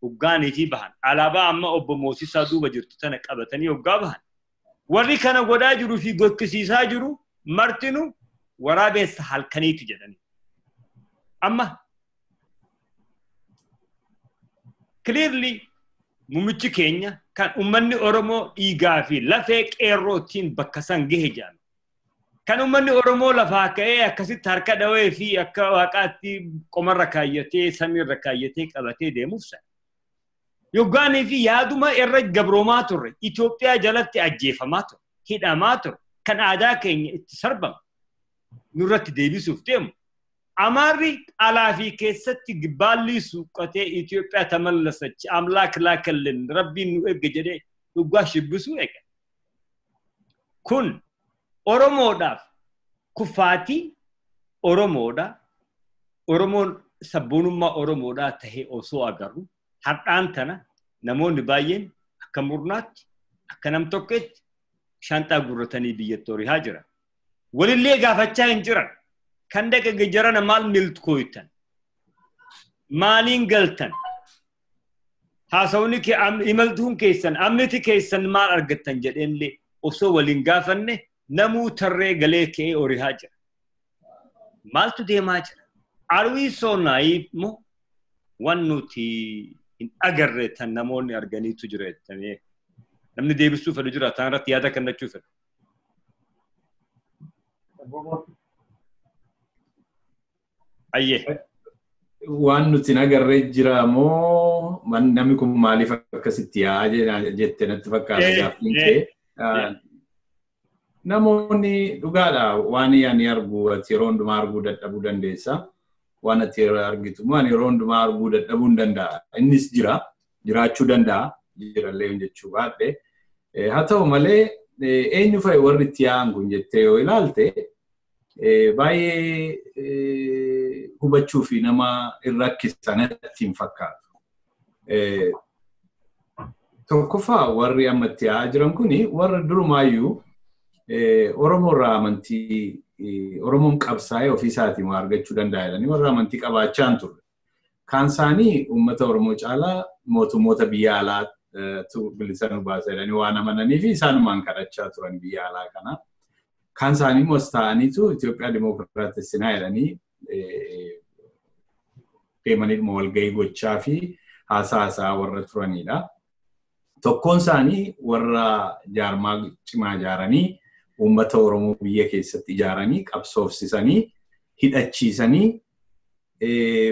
hoggaanii fi bahan. Alaabaa amma obbo Moosisaa duuba jirtu tana qabatanii hoggaa bahan. Warri kana godhaa jiruu fi gokkisiisaa jiru martinu waraabeessa halkaniiti jedhanii. Amma clearly muummichi keenya kan uummanni Oromoo dhiigaa fi lafee qeerrootiin bakka san gahe jedhame. Kan uummanni Oromoo lafaa ka'ee akkasitti harka dhawee fi akka waaqaatti qomarra kaayyatee samiirra kaayyatee qabatee deemuuf sana. Yoggaanii fi yaaduma irra gabroomaa turre Itoophiyaa jalatti ajjeefamaa turre hidhamaa turre kan aadaa keenya itti sarbamu nurratti deebisuuf deemu. Amaarri alaa fi keessatti baalli suuqatee Itoophiyaa tamallasachi amlaak laakallin rabbiin nu erge jedhee dhugaa shibbisuu eega. Kun Oromoodhaaf kufaatii Oromoodha. Oromoon sabboonummaa Oromoodhaa tahee osoo agarru har'aan tana namoonni baay'een akka murnaatti akka nam tokketti shanxaa gurratanii biyyatti horihaa jiran. Walillee gaafachaa hin jiran. Kan dhaqe jarana maal milkooytan? Maaliin galtan? Haasawni imaltuun keessan amniti keessan maal argattan jedheenillee osoo waliin gaafanne namuu tarree galee ka'ee horihaa jira. Maaltu deemaa jira? Are we so naive moo waan nuti hin agarre tan namoonni arganiitu jira jettamee namni deebisuu fedhu jira tan irratti yaada kennachuu fedhu. Ayyee.
Waan nuti hin agarre jira moo namni kun maaliif akkasitti yaa'aa jette natti fakkaata gaaffiin kee. Namoonni dhugaadha waan ani argu ati yeroo hundumaa arguu dadhabuu dandeessa. Waan ati argitu waan yeroo hundumaa arguu dadhabuu hin danda'a. Innis jira jiraachuu danda'a jirallee jechuu baadhe. Haa ta'u malee eenyu fa'i warri itti yaa'an kun jettee yoo ilaalte baay'ee hubachuu fi nama hin rakkisan natti hin fakkaatu. Tokkoffaa warri amma itti yaa'aa jiran kuni warra durumaayyuu Oromoo irraa amantii Oromoon qabsaa'ee ofii isaatiin waa argachuu danda'a jedhanii warra amantii qabaachaa hin turre. Kaan isaanii uummata Oromoo caalaa mootummoota biyya alaatu bilisa nu baasa jedhanii waan amananii fi isaanumaan kadhachaa turan biyya alaa kana. Kaan isaanii immoo as taa'aniitu Itoophiyaa Dimookiraatessinaa jedhanii deemanii walgahii gochaa fi haasaa haasaa warra turanidha. Tokkoon isaanii warra jaarmaa cimaa ijaaranii uummata Oromoo biyya keessatti ijaaranii qabsoofsisanii hidhachiisanii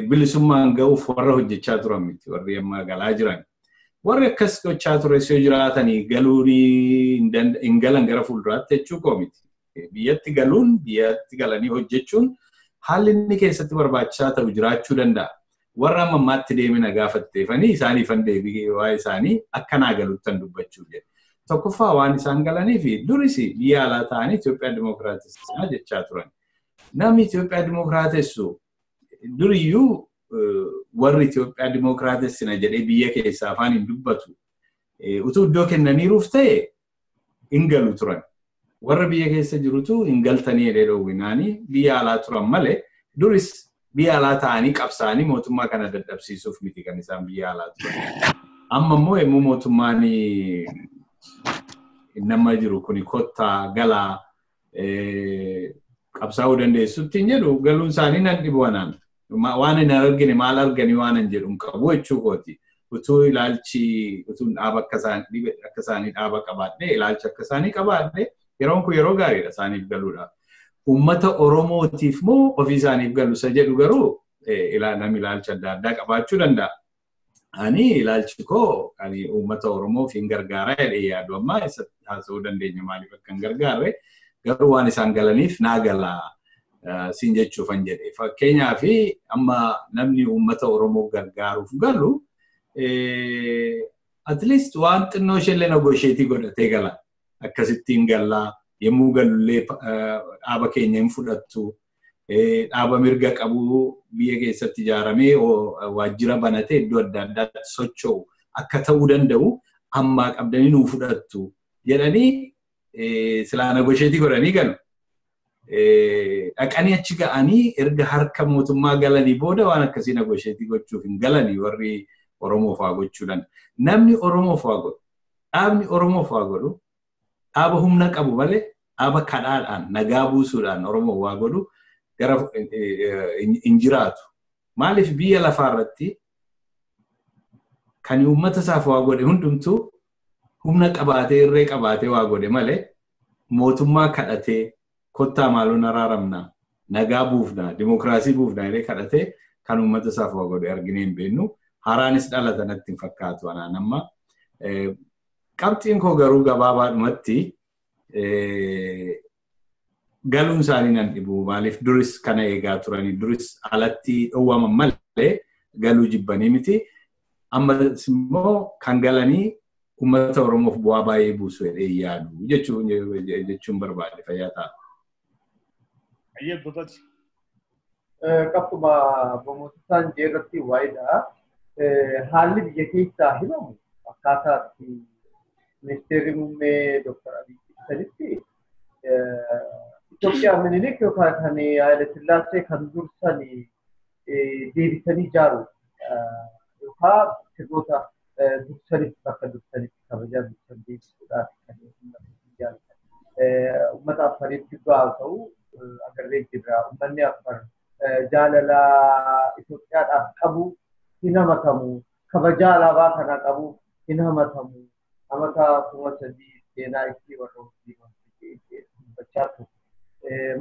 bilisummaan ga'uuf warra hojjechaa turan miti warri amma galaa jiran. Warri akkas gochaa ture yoo jiraatanii galuun hin galan gara fuulduraatti jechuu koo miti. Biyyatti galuun biyyatti galanii hojjechuun haalli inni keessatti barbaachisaa ta'u jiraachuu danda'a. Warra amma ammaatti deemina gaafatteefanii isaaniifan deebi'ee waa'ee isaanii akkanaa galuttan dubbachuuf jedhe. Tokkoffaa waan isaan galanii fi duris biyya alaa ta'anii Itoophiyaa Dimookiraatessinaa jechaa turan. Namni Itoophiyaa Dimookiraatessu duriyyuu warri Itoophiyaa Dimookiraatessina jedhee biyya keessaa afaan hin dubbatu. Utuu iddoo kennaniiruuf ta'e hin galu turan. Warra biyya keessa jirutu hin galtanii jedhee dhoowwinaanii biyya alaa turan malee duris biyya alaa ta'anii qabsaa'anii mootummaa kana dadhabsiisuuf miti kan isaan biyya alaa turan. Amma immoo yommuu mootummaan nama jiru kuni kottaa galaa qabsaa'uu dandeessutti hin jedhu galuun isaanii nan dhibu anaan. Waan hin argine maal arganii waan hin jedhu hin qabu jechuu kooti. Utuu ilaalchi utuu dhaaba akka isaanii dhaaba qabaadhe ilaalcha akka isaanii qabaadhe yeroon kun yeroo gaariidha isaaniif galuudha. Uummata Oromootiif moo ofii isaaniif galu isa jedhu garuu namni ilaalcha adda addaa qabaachuu danda'a. Ani ilaalchi koo ani uummata Oromoof hin gargaaraa jedhee yaadu ammaa isa haasa'uu dandeenya maaliif akka hin gargaarre garuu waan isaan galaniif naa galaa siin jechuufan jedhe. Fakkeenyaaf amma namni uummata Oromoo gargaaruuf galu at least waan xinnoo isheellee nagosheetii godhatee gala. Akkasittiin galaa yommuu galullee dhaaba keenya hin fudhattu. Dhaaba mirga qabu biyya keessatti ijaaramee waajjira banatee iddoo adda addaatti socho'u akka ta'uu danda'u ammaa qabdanii nuu fudhattu jedhanii silaa nagosheetii godhanii galu. Dhaqanii achi ga'anii erga harka mootummaa galanii booda waan akkasii nagosheetii gochuuf hin galanii warri Oromoof haa gochuudhaan. Namni Oromoof haa godhu, dhaabni Oromoof haa godhu, dhaaba humna qabu malee dhaaba kadhaadhaan nagaa buusuudhaan Oromoof haa godhu gara hin jiraatu. Maaliif biyya lafaa irratti kan uummata isaaf waa godhe hundumtuu humna qabaatee irree qabaatee waa godhe malee mootummaa kadhatee kottaa maaloon araaramna nagaa buufna dimookiraasii buufna jedhee kadhatee kan uummata isaaf waa godhe arginee hin beeknu. Haaraanis dhalata natti hin fakkaatu anaan amma. Qabxiin koo garuu gabaabaadhumatti galuun isaanii nan dhibu. Maaliif duris kana eegaa turanii duris alatti dhowwaman malee galuu jibbanii miti. Ammas immoo kan galanii uummata Oromoof bu'aa baay'ee buusu jedhee yaadu jechuun barbaade fayyaa ta'a.
Ayyee babati.
Qabxuma bomoosisaan jeerratti waa'eedha. Haalli biyya keessaa himamu akkaataa itti ministeerri muummee Dr. Abiy ibsanitti Itoophiyaa Minilik yookaan kan Haayile Sillaasee kan dursan deebisanii ijaaru yookaan sirboota dursanitti bakka dursanitti kabajaa dursan deebisuudhaaf kan uummata ijaaratan. Uummata Affaaritti gahaa ta'u agarree jirra. Uummanni Affaar jaalala Itoophiyaadhaaf qabu hin hamatamu. Kabajaa alaabaa kanaa qabu hin hamatamu. Amata 3000 seenaa itti warra hojii dubbachaa ture.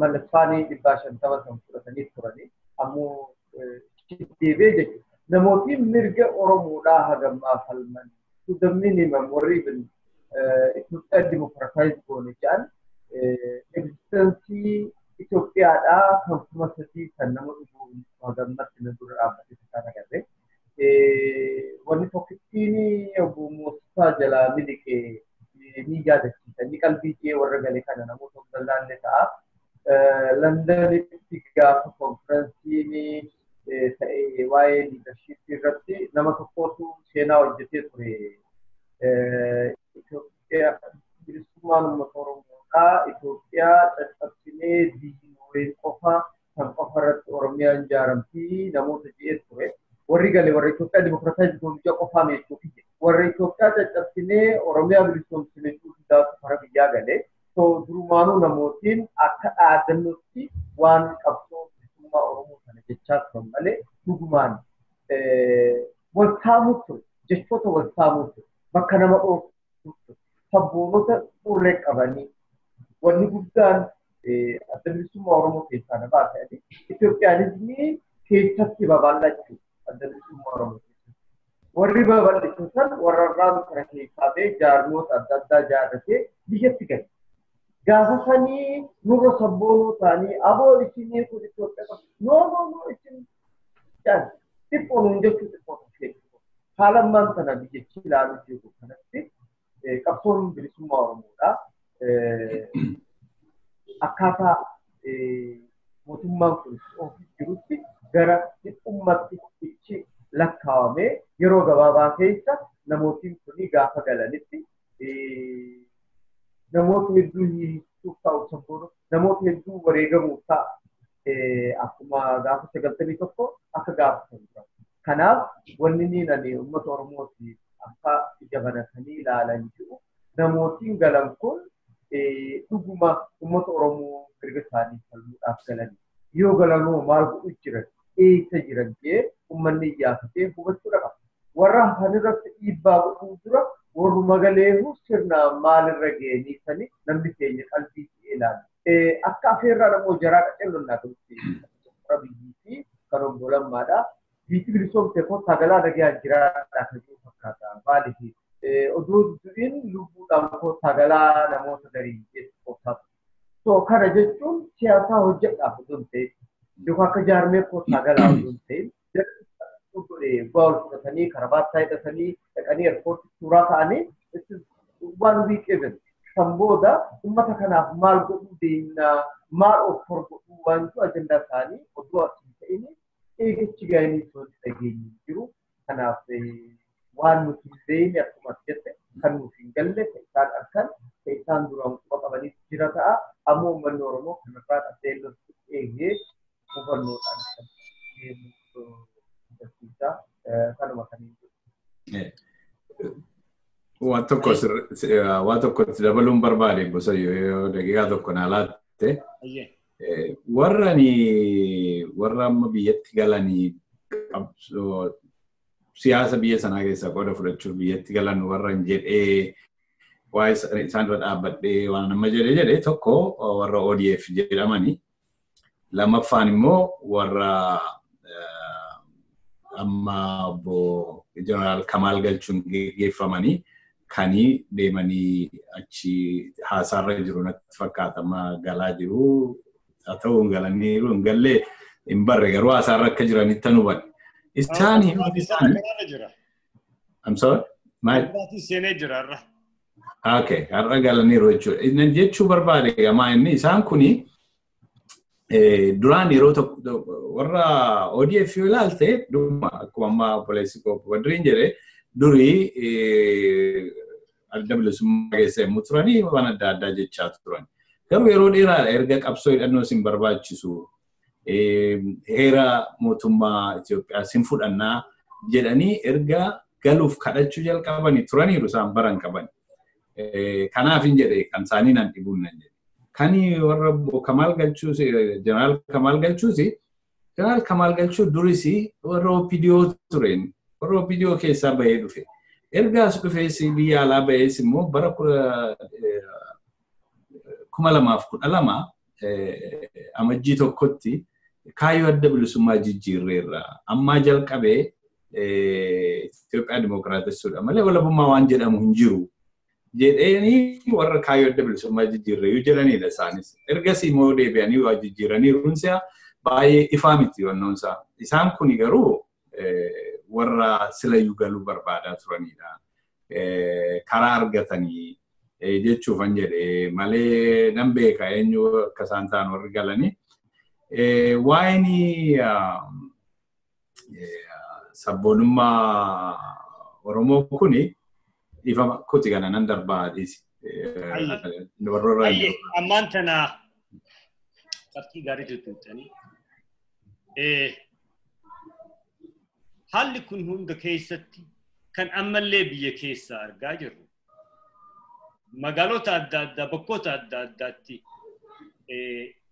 Mallasfaanii 150 kan fudhatanii turanii ammoo deebi'ee jechuudha. Namootni mirga Oromoodhaa hagammaa falman to the minimum warri even Itoophiyaa democratize goone jedhan existensii Itoophiyaadhaa kan 3000 kan nama dhuguu hagammatti na dura dhaabbatee kan agarre. Wanni tokkittiin obbo Moosaa jalaa miliqee ni yaadachiisa. Inni qalbii kee warra gale kana namoota of dallaalle ta'a. Londonitti gaafa konferensiin ta'e waa'ee liidarshiippii irratti nama tokkotu seenaa hojjetee ture. Itoophiyaa bilisummaan uummata Oromoodhaa Itoophiyaa caccabsinee diinoolee qofa kan qofa irratti Oromiyaan ijaaramti namoota jedhee ture. Warri gale warra Itoophiyaa dimokiraataayiz goonuu qofaa meeshuu fide. Warra Itoophiyaa caccabsinee Oromiyaa bilisoomsine hundaatu fara biyyaa galee. So durumaanuu namootiin akka dhaadannootti waan qabsoo bilisummaa Oromoo kana jechaa turan malee dhugumaan wal saamuu ture. Jechoota wal saamuu ture. Bakka nama dhooftuu ture. Sabboonota xurree qabanii wanni guddaan adda bilisummaa Oromoo keessaa na baasanii Itoophiyaanizmii keessatti babal'achuu adda bilisummaa Oromoo keessatti. Warri babal'isu san warra irraan kana keessaa ba'ee jaarmoota adda addaa ijaarratee biyyatti gale. Gaafa sanii nurra sabboonoo ta'anii aboo isinii kun Itoophiyaa qaba. No no no isin xiqqoo nuun jechuu xiqqoo tokko. Haala ammaan kana biyyichi ilaaluu jiru kanatti qabsoon bilisummaa Oromoodha. Akkaataa mootummaan kun ofiif jirutti gara dhiphummaatti ichi lakkaawamee yeroo gabaabaa keessa namootiin kun gaafa galanitti namoota hedduu hiisuuf ta'u sabboonu namoota hedduu wareegamuuf ta'a akkuma gaafa 91 akka gaafa sana. Kanaaf wanni inni ani uummata Oromootiif akka ija banatanii ilaalan jiru namootiin galan kun dhuguma uummata Oromoo mirga isaanii falmuudhaaf galan. Yoo galanoo maal godhu jiran eessa jiran jee uummanni iyyaafatee hubachuu qaba. Warra hafan irratti dhiibbaa godhuu dura warruma galeehu sirna maalirra ga'anii sani namni keenya qalbii ilaala. Akka afeerraa namoo jaraa qacelloonnaa galutti biyyii fi kan obbo Lammaadha. Biyyi bilisoomte koo sagalaa dhagayaan jiraadha kan jiru fakkaata. Maaliif oduu duriin lubbuudhaan koo sagalaa namoota garii jechuudha qofaa. So kana jechuun siyaasaa hojjedhaaf osoo hin ta'in yookaan akka jaarmee koo sagalaa osoo hin ta'in bu'aa ol fudhatanii karabaattaa hidhatanii dhaqanii eerpoortii suuraa ta'anii one week event. Kan booda uummata kanaaf maal godhuu deemnaa maal of godhuu waantu ajandaa isaanii oduu as hin ta'in eegachi ga'anii wanti dhageenyi jiru. Kanaaf waan nuti hin beekne akkuma as jette kan nuuf hin galle kan isaan argan kan isaan duraan quba qabaniif jira ta'a. Ammoo uummanni Oromoo kanarraa qajeellotti eegee hubannoodhaan kan deemu barsiisaa kanuma kan hin jiru.
Waan tokkotti dabaluun barbaade gosa yoo daqiiqaa tokko naa laatte. Warra warra amma biyyatti galanii siyaasa biyya sanaa keessaa qooda fudhachuuf biyyatti galan warra hin jedhee waa'ee isaan dura dhaabbadhee waan nama jedhee tokko warra ODF jedhamani. Lammaffaan immoo warra amma obbo Jeneraal Kamaal Galchuun geggeeffamanii kanii deemanii achi haasaarra jiru natti fakkaata amma galaa jiru. Haa ta'u hin galaniiru hin gallee hin barre garuu haasaarra akka jiranitti nu hubanne. Isaan
jira.
I'm sorry?
Seenee jira har'a.
Okay, har'a galaniiru jechuudha. Inni jechuu barbaade gamaa inni isaan kuni duraan yeroo tokko warra ODF yoo ilaalte dhuma akkuma amma obboleessi koo Badriin jedhe durii adda bilisummaa keessa yommuu turanii waan adda addaa jechaa turan. Garuu yeroo dheeraadha erga qabsoo hidhannoo isin barbaachisu heera mootummaa Itoophiyaa isin fudhannaa jedhanii erga galuuf kadhachuu jalqabanii turaniiru isaan baran qaban. Kanaaf hin jedhe kan isaanii nan dhibuun nan jedhe. Kani warra Kamaal Galchuus Jeneraal Kamaal Galchuus Jeneraal Kamaal Galchuu duris warra OPDO tureen warra OPDO keessaa bahee dhufe. Erga as dhufees biyya alaa bahees immoo bara 2012 amajjii tokkotti kaayyoo adda bilisummaa jijjiirreerra. Ammaa jalqabee Itoophiyaa dimookiraatessuudha malee walabummaa waan jedhamu hin jiru. Jedheeni warra kaayyoo adda bilisummaa jijjiirreeyyuu jedhanidha isaanis. Ergasii immoo deebi'anii waa jijjiiranii runsiyaa baay'ee ifaa miti wannoonsaa. Isaan kuni garuu warra silayyuu galuu barbaadaa turanidha. Karaa argatanii jechuufan jedhe malee nan beeka eenyu akka isaan ta'an warri galanii. Waa'een sabboonummaa Oromoo kuni dhiifama kooti kana nan darbaa dhiisi.
Ammaan tana qabxii gaarii tuttuqxanii. Haalli kun hunda keessatti kan ammallee biyya keessa argaa jirru magaalota adda addaa bakkoota adda addaatti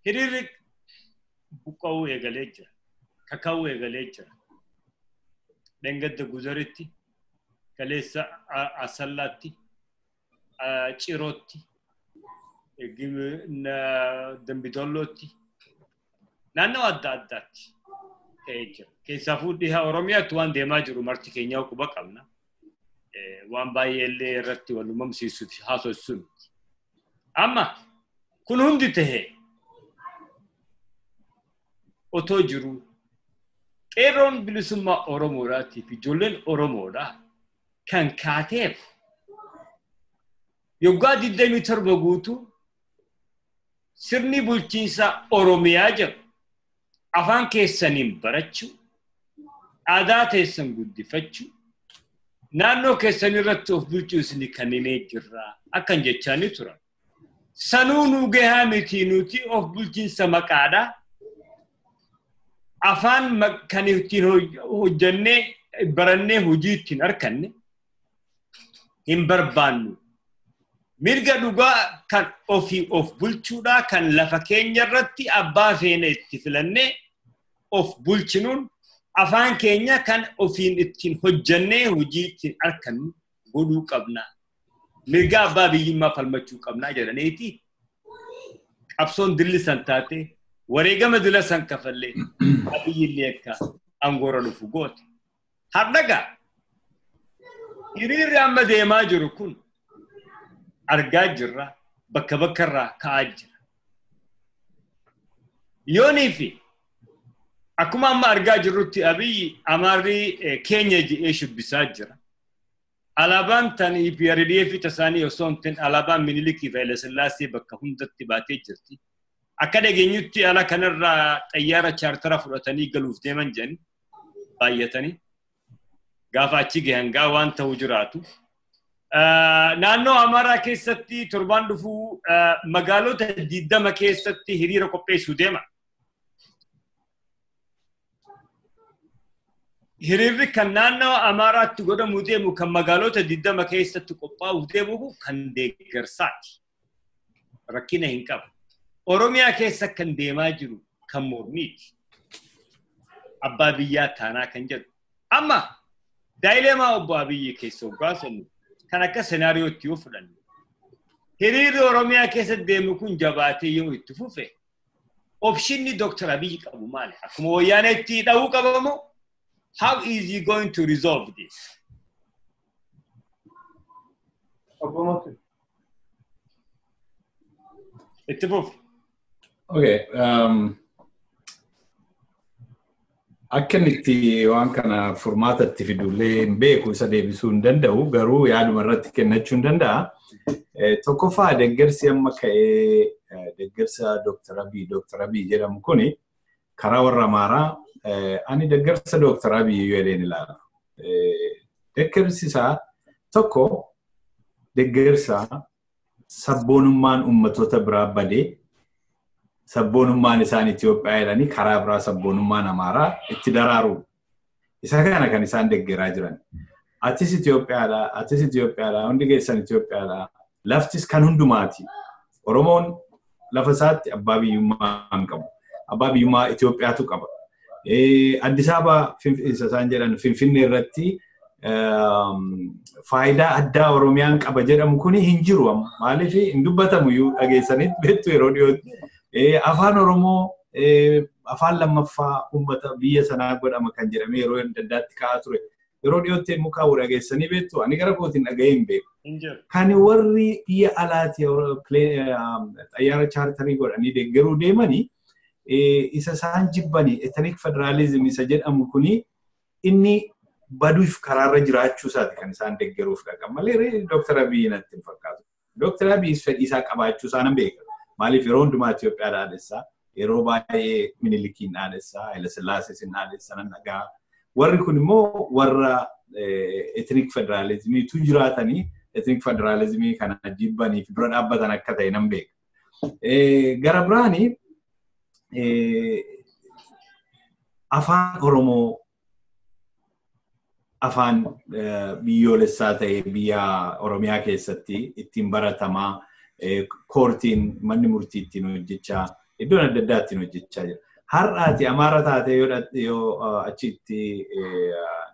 hiriirri buqqa'uu eegalee jira. Kaka'uu eegalee jira. Dhangadda Guzaritti, kaleessa Asallaatti, Cirootti, Dambidollootti, naannoo adda addaatti ta'ee jira. Keessaafuu dhiha Oromiyaatti waan deemaa jiru marti keenyaa quba qabna. Waan baay'ee illee irratti wal uumamsiisuuf haasofsiisu miti. Amma kun hundi tahee otoo jiru qeerroon bilisummaa Oromoodhaatii fi ijoolleen Oromoodhaa kan kaateef yoggaa 27 guutuu sirni bulchiinsa Oromiyaa jedhu afaan keessaniin barachuu, aadaa teessan guddifachuu, naannoo keessan irratti of bulchuu isin kenninee jirra akkan jechaanii turan. Sanuu nu gahaa miti nuti of bulchiinsa maqaadhaa. Afaan kan ittiin hojjannee barannee hojii ittiin arganne hin barbaannu. Mirga dhugaa kan ofii of bulchuudhaa kan lafa keenya irratti abbaa feene itti filannee of bulchinuun afaan keenya kan ofiin ittiin hojjannee hojii ittiin argannu godhuu qabna. Mirga abbaa biyyummaa falmachuu qabnaa jedhaniiti qabsoon dilli san taate wareegama dila san kafallee Abiyyi akka aangoorra dhufu goote. Har'a hiriirri amma deemaa jiru kun argaa jirra bakka bakkarraa ka'aa jira. Yoonii fi akkuma amma argaa jirrutti Abiyyi Amaarri keenya jedhee shubbisaa jira. Alaabaan tan EPRDF tasaanii osoo hin ta'in alaabaan Minilikii fi Hayilasillaasee bakka hundatti baatee jirti. Akka dhageenyutti ala kanarraa xayyaara chaartara fudhatanii galuuf deeman jedhani baay'atanii gaafa achi gahan gaa waan ta'u jiraatu. Naannoo Amaaraa keessatti torbaan dhufuu magaalota 20 keessatti hiriira qopheessuu deema. Hiriirri kan naannoo Amaaraatti godhamuu deemu kan magaalota 20 keessatti qophaa'uuf deemu kan deeggarsaati. Rakkina hin qabu. Oromiyaa keessa kan deemaa jiru kan mormiiti. Abbaa biyyaa taanaa kan jedhu. Amma daa'ilemaa obbo Abiyyi keessa hoggaasannu kan akka senaariyootti yoo fudhanne hiriirri Oromiyaa keessa deemu kun jabaatee yoo itti fufe opshinni Dr. Abiyyi qabu maali? Akkuma wayyaaneetti dha'uu qabamoo? How is he going to resolve this?
Obbo Mosi.
Itti fufi.
Okay. Akka inni itti waan kana furmaata itti fidullee hin beeku isa deebisuu hin danda'u garuu yaaduma irratti kennachuu hin danda'a. Tokkoffaa deeggarsi amma ka'ee deeggarsa Dr. Abiy Dr. Abiy jedhamu kuni karaa warra Amaaraa ani deeggarsa Dr. Abiy jedheen ilaala. Deeggarsi isaa tokko deeggarsa Sabboonummaan uummattoota biraa badee sabboonummaan isaan Itoophiyaa jedhanii karaa biraa sabboonummaan Amaaraa itti daraaru. Isa kana kan isaan deeggaraa jiran. Atis Itoophiyaadha, atis Itoophiyaadha, hundi keessan Itoophiyaadha. Laftis kan hundumaati. Oromoon lafa isaatti abbaa biyyummaa hin qabu. Abbaa biyyummaa Itoophiyaatu qaba. Addis Ababa isa isaan jedhan Finfinnee irratti faayidaa addaa Oromiyaan qaba jedhamu kuni hin jiru amma. Maaliif hin dubbatamu iyyuu dhageessanitti beektu yeroo dhiyootti. Afaan Oromoo afaan lammaffaa uummata biyya sanaa godhama kan jedhamee yeroo adda addaatti ka'aa ture. Yeroo dhiyootti immoo kaa'u dhageessanii beektu ani gara kootiin dhaga'ee hin beeku. Kan warri biyya alaati xayyaara chaartarii godhanii deeggaruu deemanii isa isaan jibbanii ethnic federalism isa jedhamu kuni inni baduuf karaarra jiraachuu isaati kan isaan deeggaruuf dhaqan malee Dr. Abiy natti hin fakkaatu. Dr. Abiy fedhii isaa qabaachuu isaa nan beeka. Maaliif yeroo hundumaa Itoophiyaa dhaadessaa, yeroo baay'ee Minilikiin dhaadessaa, Haile Sillaaseesin dhaadessaa nan dhagaa. Warri kun immoo warra ethnic federalismiitu jiraatanii ethnic federalismii kana jibbanii fi dura dhaabbatan akka ta'e nan beeka. Gara biraani afaan Oromoo afaan biyyoolessaa ta'e biyya Oromiyaa keessatti ittiin baratamaa koortiin manni murtii ittiin hojjechaa iddoon adda addaa ittiin hojjechaa jira. Har'aati Amaara taatee yoo achitti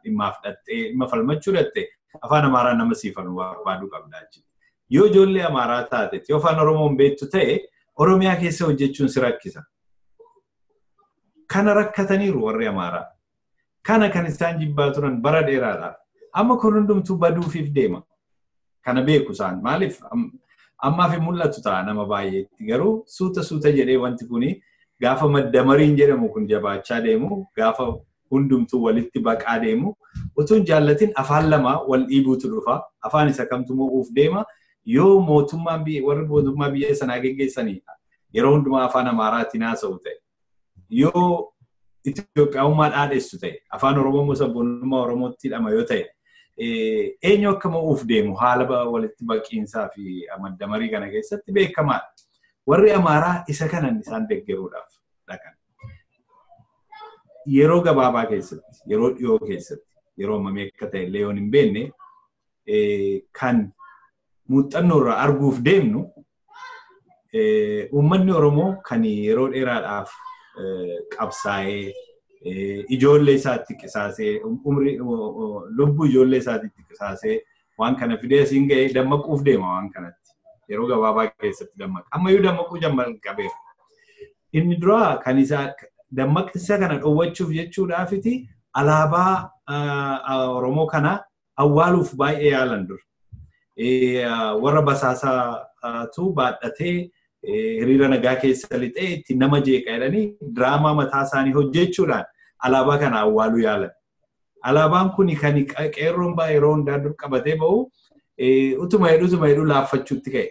dhimmaaf dhattee dhimma falmachuu dhatte afaan Amaaraa nama siif falmu barbaaduu qabda achitti. Yoo ijoollee Amaaraa taate yoo afaan Oromoon beektu ta'e Oromiyaa keessa hojjechuun si rakkisa. Kana rakkataniiru warri Amaaraa. Kana kan isaan jibbaa turan bara dheeraadhaaf. Amma kun hundumtuu baduufiif deema. Kana beeku isaan. Maaliif ammaaf hin mul'atu ta'a nama baay'eetti. Garuu suuta suuta jedhee wanti kuni gaafa maddamariin jedhamu kun jabaachaa deemu, gaafa hundumtuu walitti baqaa deemu, utuu hin jaallatin afaan lama wal dhiibuutu dhufa. Afaan isa kamtu mo'uuf deema. Yoo mootummaan warri mootummaa biyya sanaa geggeessanii yeroo hundumaa afaan Amaaraatiin haasa'u ta'e, yoo Itoophiyaa'ummaa dhaadheessu ta'e, afaan Oromoo immoo sabboonummaa Oromootti hidhama yoo ta'e, eenyu akka mo'uuf deemu haala walitti baqiinsaa fi maddamarii kana keessatti beekamaadha. Warri Amaaraa isa kanan isaan deeggaruudhaaf dhaqan. Yeroo gabaabaa keessatti, yeroo dhiyoo keessatti, yeroo hammamii akka ta'e illee yoon hin beekne kan muuxannoo irraa arguuf deemnu uummanni Oromoo kan yeroo dheeraadhaaf qabsaa'ee ijoollee isaatti qisaasee umrii lubbuu ijoollee isaatti qisaasee waan kana fidee asiin ga'ee dammaquuf deema waan kanatti. Yeroo gabaabaa keessatti dammaqa. Ammayyuu dammaquu jalqabeera. Inni duraa kan isaa dammaqinsa kana dhoowwachuuf jechuudhaafiti alaabaa Oromoo kana awwaaluuf baay'ee yaalan dur. Warra basaasaatu baadhatee hiriira nagaa keessa lixee itti nama jeeqa jedhanii diraamaa mataa isaanii hojjechuudhaan alaabaa kana awwaaluu yaalan. Alaabaan kun kan qeerroon baay'ee yeroo hundaa dur qabatee ba'u utuma hedhuu laaffachuutti ka'e.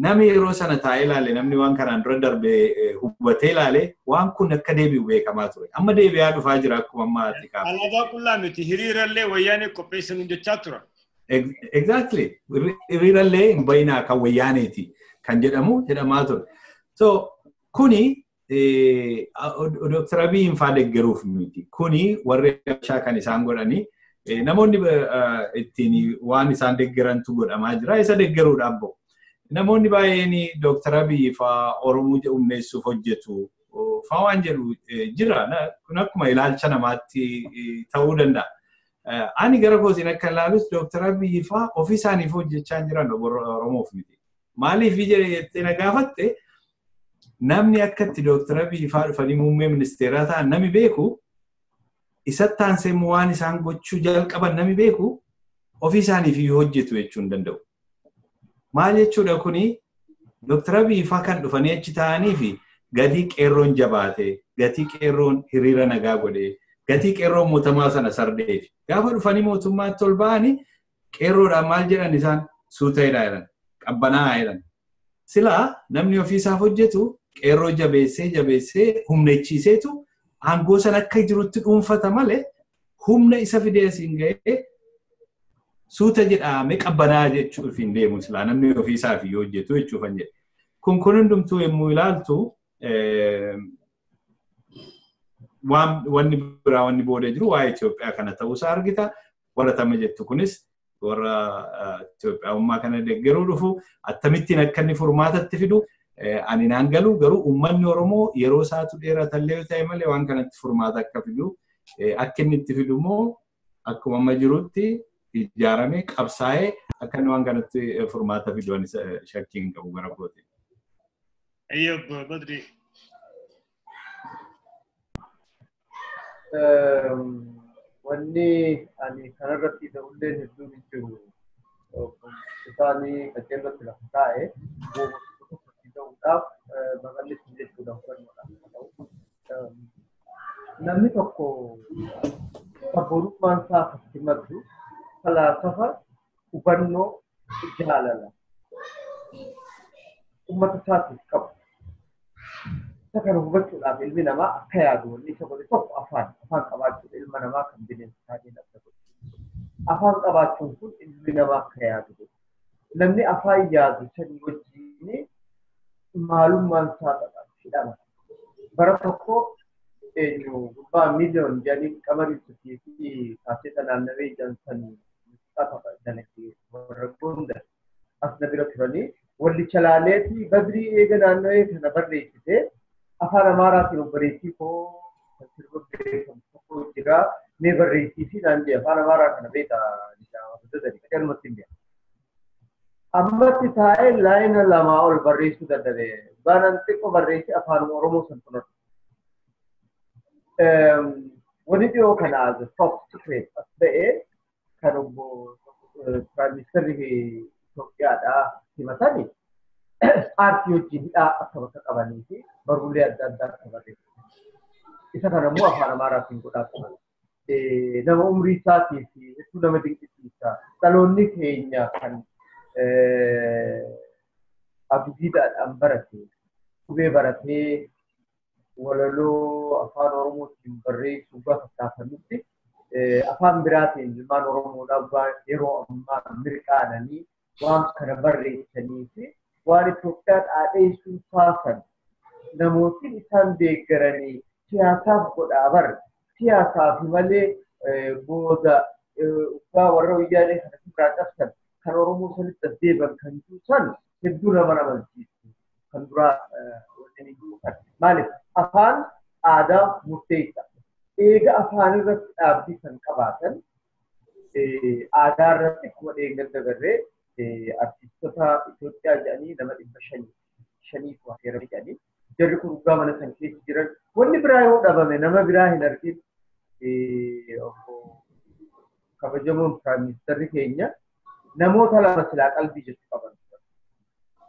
Namni yeroo sana taa'ee ilaale namni waan kanaan dura darbee hubatee ilaale waan kun akka deebi'u beekamaa ture. Amma deebi'aa dhufaa jira akkuma ammaa ati kaafte.
Alaabaa qullaa miti hiriirallee wayyaanee qopheessan jechaa tura.
Exactly. Hiriirallee hin bayinaa kan wayyaaneeti kan jedhamu jedhamaa ture. So kuni Dr. Abiyyiin faa deeggaruuf miti. Kuni warri Habashaa kan isaan godhanii namoonni ittiin waan isaan deeggarantu godhamaa jira. Isa deeggaruudhaaf ba'u. Namoonni baay'een Dr. Abiyyi faa Oromoo humneessuuf hojjetu faa waan jedhu jira. Kun akkuma ilaalcha namaatti ta'uu danda'a. Ani gara kootiin akka ilaalus Dr. Abiyyi faa ofii isaaniif hojjechaa jiran Oromoof miti. Maaliif jettee na gaafatte namni akka itti Dr. Abiyyi faa dhufanii muummee ministeeraa ta'an nami beeku isatti aansee immoo waan isaan gochuu jalqaban nami beeku ofii isaaniif iyyuu hojjetu jechuu hin danda'u. Maal jechuudha kuni Dr. Abiyyi faa kan dhufanii achi taa'anii fi gatii qeerroon jabaate, gatii qeerroon hiriira nagaa godhee, gatii qeerroon mootummaa sana sardeef. Gaafa dhufanii mootummaatti ol ba'anii qeerroodhaan maal jedhan isaan suuta jedhan, qabbanaa jedhan. Silaa namni ofiisaaf hojjetu qeerroo jabeessee jabeessee humnachiiseetu aangoo sana akka jirutti dhuunfata malee humna isa fidee asiin ga'ee Suuta jedhamee qabbanaa jechuuf hin deemu silaa namni ofiisaaf yoo hojjetu jechuufan jedhe. Kun hundumtuu yommuu ilaaltu wanni biraa wanni booda jiru waa'ee Itoophiyaa kana ta'uusaa argita. Warra tama jettu kunis warra Itoophiyaawummaa kana deeggaruu dhufu akkamittiin akka inni furmaatatti fidu ani naan galu garuu uummanni Oromoo yeroo isaatu dheeratallee yoo ta'e malee waan kanatti furmaata akka fidu akka inni itti fidu immoo akkuma amma jirutti ijaaramee qabsaa'ee akka inni waan kanatti furmaata fidu ani shakkii hin qabu gara kooti.
Ayyub Badri.
Wanni ani kanarratti ta'ullee hedduun hin jiru. Isaanii qajeellotti lafa taa'e ta'uudhaaf babal'isuu jechuudha hubannoodhaaf ta'u. Namni tokko sabboonummaan isaa akkasitti maddu falaasafa hubannoo jaalala uummata isaatiif qabu. Isa kana hubachuudhaaf ilmi namaa akka yaadu wanni isa godhe tokko afaan qabaachuudha ilma namaa kan bineensa ta'een adda godhu. Afaan qabaachuun kun ilmi namaa akka yaadu godhu. Namni afaan yaadu sanii wajjin maalummaan isaa hidhama. Bara tokko eenyu gubbaa miiliyoon jedhanii qamarii sutii fi kaaseeta naannawee jedhan san muuziqaa dalagee warra Gondar as na bira turanii wallicha laaleetii Badrii eega naannawee kana barreessite afaan Amaaraatiin obboleettii koo kan sirba beekamu tokko jira mee barreessii fi naan jedhe afaan Amaaraa kana beektaa jedhama hin beeku. Ammatti taa'ee laayina lamaa ol barreessuu dadhabe. Baanaan xiqqoo barreessee afaan Oromoo san fudhatu. Wanni dhiyoo kana as a top secret as ba'ee kan obbo Prime Minister Itoophiyaadhaa himatani aartii wajjin hidhaa akka bakka qabanii fi barruulee adda addaa akka barreessan. Isa kana immoo afaan Amaaraatiin godhaa turan. Nama umrii isaatii fi hedduu nama dinqisiisa. Dhaloonni keenya kan abdiidhaan barate, qubee baratee walaloo afaan Oromootiin barreessuu gaafa taasifamutti afaan biraatiin ilmaan Oromoodhaa yeroo ammaa mirqaananii waan kana barreessanii fi waan Itoophiyaa dhaadheessuu taasan namootiin isaan deeggaranii siyaasaaf godhaa barre siyaasaaf malee booda warra wayyaanee kana irraa cabsan kan Oromoo sanitti as deeban kan jiru san hedduu nama amansiisu kan duraa waliin jiru kan maaliif afaan aadaa murteessa. Eega afaan irratti dhaabbii kan qabaatan aadaa irratti akkuma dheengadda dabarree artistoota Itoophiyaa jedhanii nama 500 affeerame jedhanii jarri kun dhugaa mana san keessa jiran wanni biraa yoo dhabame nama biraa hin argin kabajamoon Prime Minister keenya namoota lama silaa qalbii jettu qaban.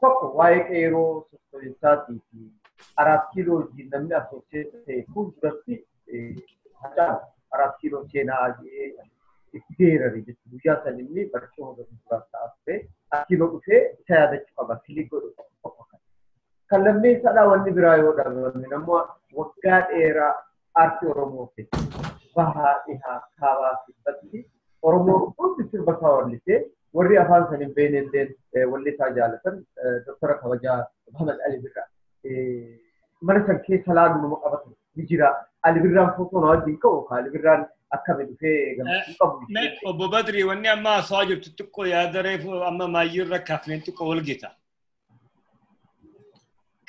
Tokko waa'ee qeeroo sosso'insaatii fi 4 kiiloo wajjin namni asooseeta ta'e fuulduratti Hacaalu 4 kiiloo seenaa jedhee itti geerare jechuudha. Guyyaa san inni barcuma gurguraa ta'aa ture. 4 kiiloo dhufee isa yaadachuu qaba. Filii godhu tokko kan. Kan lammeessaadhaa wanni biraa yoo dhabame nammoo waggaa dheeraa aartii Oromoo keessatti bahaa dhihaa kaabaa kibbatti Oromoon hundi sirba isaa wallisee warri afaan san hin beekne illee wallisaa jaalatan Doktara Kabajaa Muhammad Ali Birraa. Mana san keessa laalu nama qabatu ni jira. Ali Birraan footoo na wajjin ka'u Ali Birraan akkami dhufee gammachuu qabu.
Obbo Badrii wanni amma haasawaa jirtu xiqqoo yaada reefu amma maayyiirra kaafneen xiqqoo wal gita.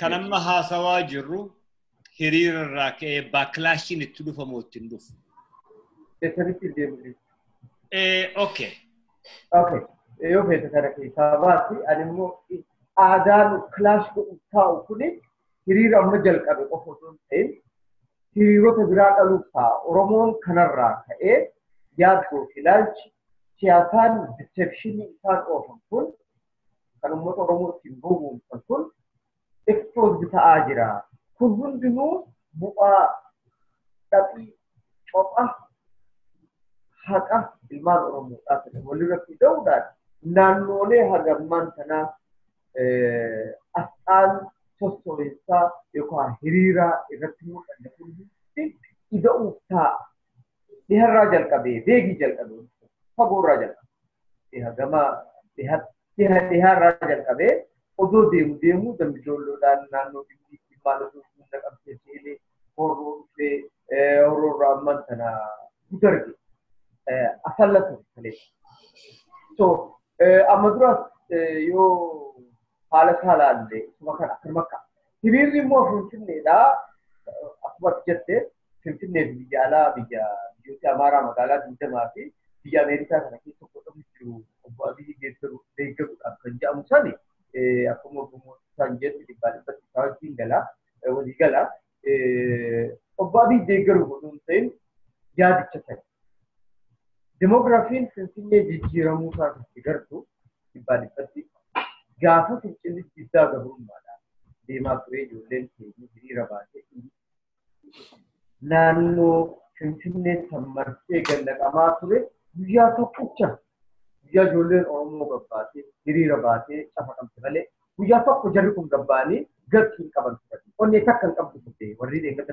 Kan amma haasawaa jirru hiriira irraa ka'ee baakilaashiin itti dhufamu ittiin dhufu.
Keessanitti deemu.
Okay.
Okay. Yoo feete kana keessaa baasi ani immoo aadaan kilaash godhu taa'u kuni hiriira amma jalqabe qofa osoo hin ta'in hiriirota biraa dhaluuf ta'a. Oromoon kanarraa ka'ee yaaddoo fi ilaalchi siyaasaan diseepshinii isaan oofan kun kan uummata Oromoo ittiin gowwoomsan kun ekspoozii ta'aa jira. Kun hundinuu bu'aa dhabii copha haqa ilmaan Oromoodhaa ta'e walirratti da'uudhaan naannolee hagammaan tanaa asxaan sosso'insaa yookaan hiriiraa irratti mul'anne hundi ida'uuf ta'a. Dhiharraa jalqabee, beegii jalqabee, fagoorraa jalqabee. Gama dhihaarraa jalqabee odoo deemu deemu dambidoolloodhaan naannoo dhimmiitti maalatu hunda qabsee seenee horroo dhufee horroorraa ammaan tana gudarge asalla ture kaleessa. So amma duraas yoo haala isaa laalle isuma kana akkanuma akka hiriirri immoo Finfinneedhaa akkuma jette Finfinnee fi biyya alaa biyya biyyoota Amaaraa magaalaa 20 fi biyya Ameerikaa kana keessa godhamu jiru obbo Abiyyi deeggaruudhaaf kan jedhamu sani akkuma obbo Mootisaan jedhu 100% isaa wajjin gala walii gala obbo Abiyyi deeggaruu godhuu hin ta'in yaadicha sani. Demograafiin Finfinnee jijjiiramuu isaatti gartuu 100% gaafa fincilli diddaa gabrummaadhaan deemaa ture ijoolleen keenya hiriira baatee naannoo Finfinnee marsee gannaqamaa ture guyyaa tokkicha guyyaa ijoolleen Oromoo gabbaatee hiriira baatee cafaqamte malee guyyaa tokko jarri kun gabbaanii galchii hin qaban turan. Onnee takka hin qabdu turte warri deeggarta.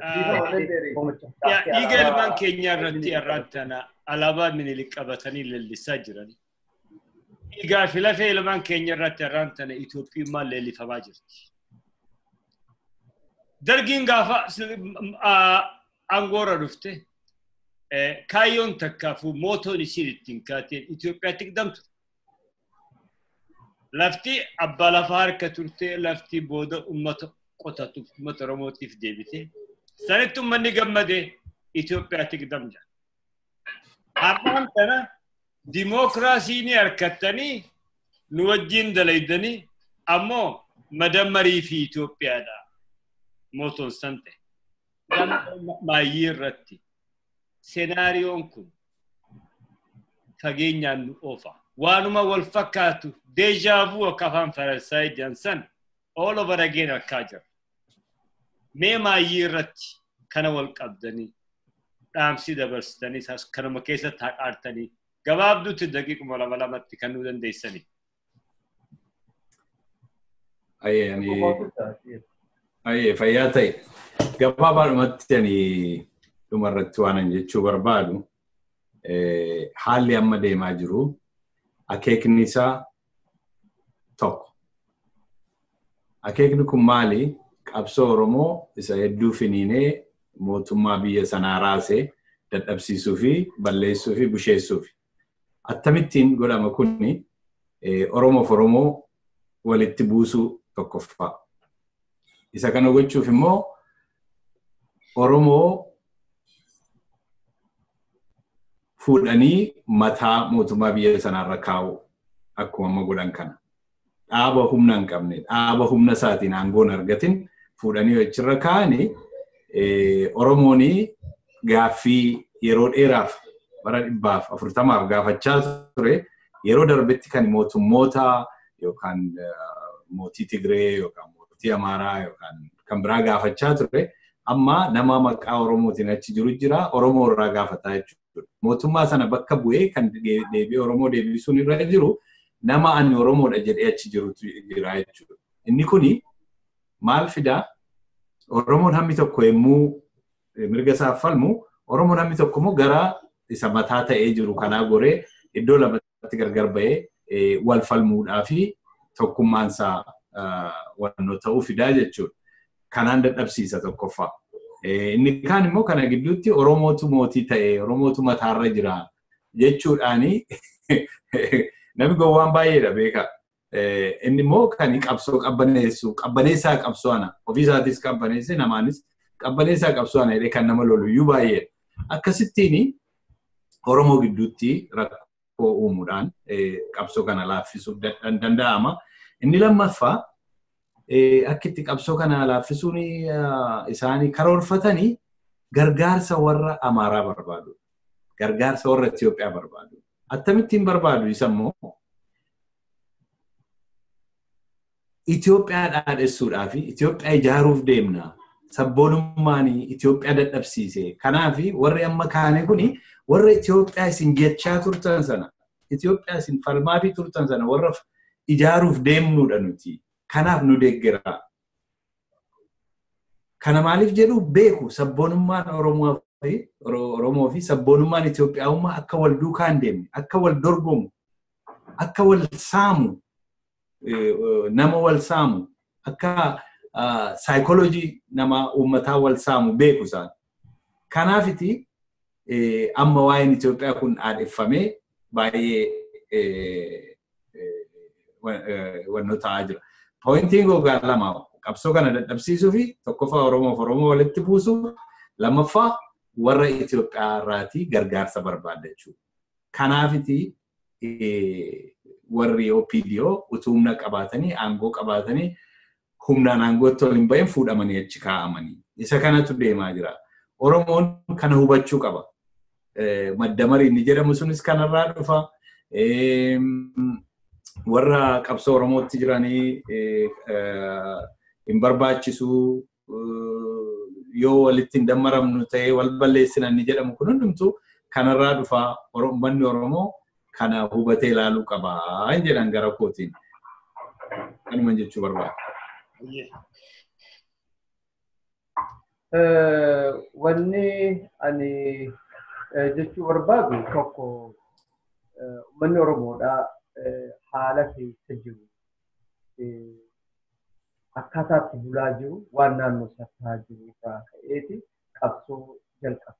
Dhiiga ilmaan keenyaa irratti har'aan alaabaa Minilik qabatanii leellisaa jiran. Dhiigaa fi lafee ilmaan keenya irratti har'aan tana Itoophiyummaan leellifamaa jirti. Dargiin gaafa aangoorra dhufte kaayyoon takkaafuu mootoon isiin ittiin kaateen Itoophiyaatti qidamtu. Lafti abbaa lafaa harka turte lafti booda uummata qotatuuf uummata Oromootiif deebite. Sanitti uummanni gammade Itoophiyaatti qidamja. Har'aan kana dimookiraasii ni harkattanii nu wajjin dalaydanii ammoo madammarii fi Itoophiyaadha mootoon san ta'e. Maayyii irratti senaariyoon kun fageenyaan nu oofa. Waanuma wal fakkaatu deejaavuu akka afaan Faransaay jedhan san all over again harkaa jira. Mee maayyii irratti kana wal qabdanii dhaamsii dabarsitanii kanuma keessatti haqaartanii gabaabduutti daqiiquma lama lamatti kan nu dandeessanii.
Ayyee fayyaa ta'e gabaabaadhumatti ani dhumarratti waan ani jechuu barbaadu haalli amma deemaa jiru akeekni isaa tokko. Akeekni kun maali? Qabsoo Oromoo isa hedduu finiinee mootummaa biyya sanaa raasee dadhabsiisuu fi balleessuu fi busheessuu fi. Akkamittiin godhama kuni Oromoof Oromoo walitti buusuu tokkoffaa. Isa kana gochuuf immoo Oromoo fuudhanii mataa mootummaa biyya sanaarra kaa'u akkuma amma godhan kana. Dhaaba humna hin qabne, dhaaba humna isaatiin aangoon argatin fuudhanii achirra kaa'anii Oromoon gaaffii yeroo dheeraaf bara 140 gaafachaa ture yeroo darbetti kan mootummoota yookaan mootii Tigree yookaan mootii Amaaraa yookaan kan biraa gaafachaa ture amma nama maqaa Oromootiin achi jiru jira Oromoo irraa gaafataa jechuudha. Mootummaa sana bakka bu'ee kan deebi'ee Oromoo deebisuun irra jiru nama ani Oromoodha jedhee achi jirutu jira jechuudha. Inni kuni maal fidaa? Oromoon hammi tokko yommuu mirga isaaf falmu Oromoon hammi tokko immoo gara isa mataa ta'ee jiru kanaa goree iddoo lamatti gargar ba'ee wal falmuudhaa fi tokkummaan isaa wannoo ta'uu fidaa jechuudha. Kanaan dadhabsiisa tokkoffaa. Inni kaan immoo kana gidduutti Oromootu mootii ta'e Oromootu mataarra jira jechuudhaani namni gowwaan baay'eedha beekaa. Inni immoo kan qabsoo qabbaneessu qabbaneessaa qabsoo ana ofiisaatis qabbaneesse namaanis qabbaneessaa qabsoo ana jedhee kan nama lolu iyyuu baay'eedha. Akkasittiin Oromoo gidduutti rakkoo uumuudhaan qabsoo kana laaffisuuf danda'ama. Inni lammaffaa akka itti qabsoo kana laaffisuun isaanii karoorfatanii gargaarsa warra Amaaraa barbaadu. Gargaarsa warra Itoophiyaa barbaadu. Akkamittiin barbaadu isa immoo Itoophiyaa dhaadhessuudhaa fi Itoophiyaa ijaaruuf deemna. Sabboonummaan Itoophiyaa dadhabsiise. Kanaaf warri amma kaane kuni warra Itoophiyaa isin jechaa turtan sana, Itoophiyaa isin falmaafii turtan sana warra ijaaruuf deemnuudha nuti. Kanaaf nu deeggera. Kana maaliif jedhu beeku sabboonummaan Oromoo fi sabboonummaan Itoophiyaa'ummaa akka wal duukaa hin deemne, akka wal dorgomu, Akka wal saamu, nama wal saamu, akka saayikooloojii nama uummataa wal saamu beeku isaan. Kanaafiti amma waa'een Itoophiyaa kun aadeffamee baay'ee wannoo ta'aa jira. Pointiin gogaa lama qabsoo kana dadhabsiisuu fi tokkoffaa Oromoof Oromoo walitti buusuu, lammaffaa warra Itoophiyaa irraatii gargaarsa barbaadachuu. Kanaafiti warri OPDO utuu humna qabaatanii aangoo qabaatanii humnaan aangootti ol hin bahin fuudhamanii achi kaa'amanii. Isa kanatu deemaa jira. Oromoon kana hubachuu qaba. Madda marii inni jedhamu sunis kanarraa dhufa. Warra qabsoo Oromootti jiranii hin barbaachisu yoo walitti hin dammaramnu ta'ee wal balleessina inni jedhamu kun hundumtuu kanarraa dhufa. Uummanni Oromoo kana hubatee ilaaluu qaba jedhan gara kootiin. Kanuma jechuu barbaada.
Wanni ani jechuu barbaadu tokko uummanni Oromoodhaa haala keessa jiru akkaataatti bulaa jiru waan naannoo isaa ta'aa jiru irraa ka'eeti qabsoo jalqaba.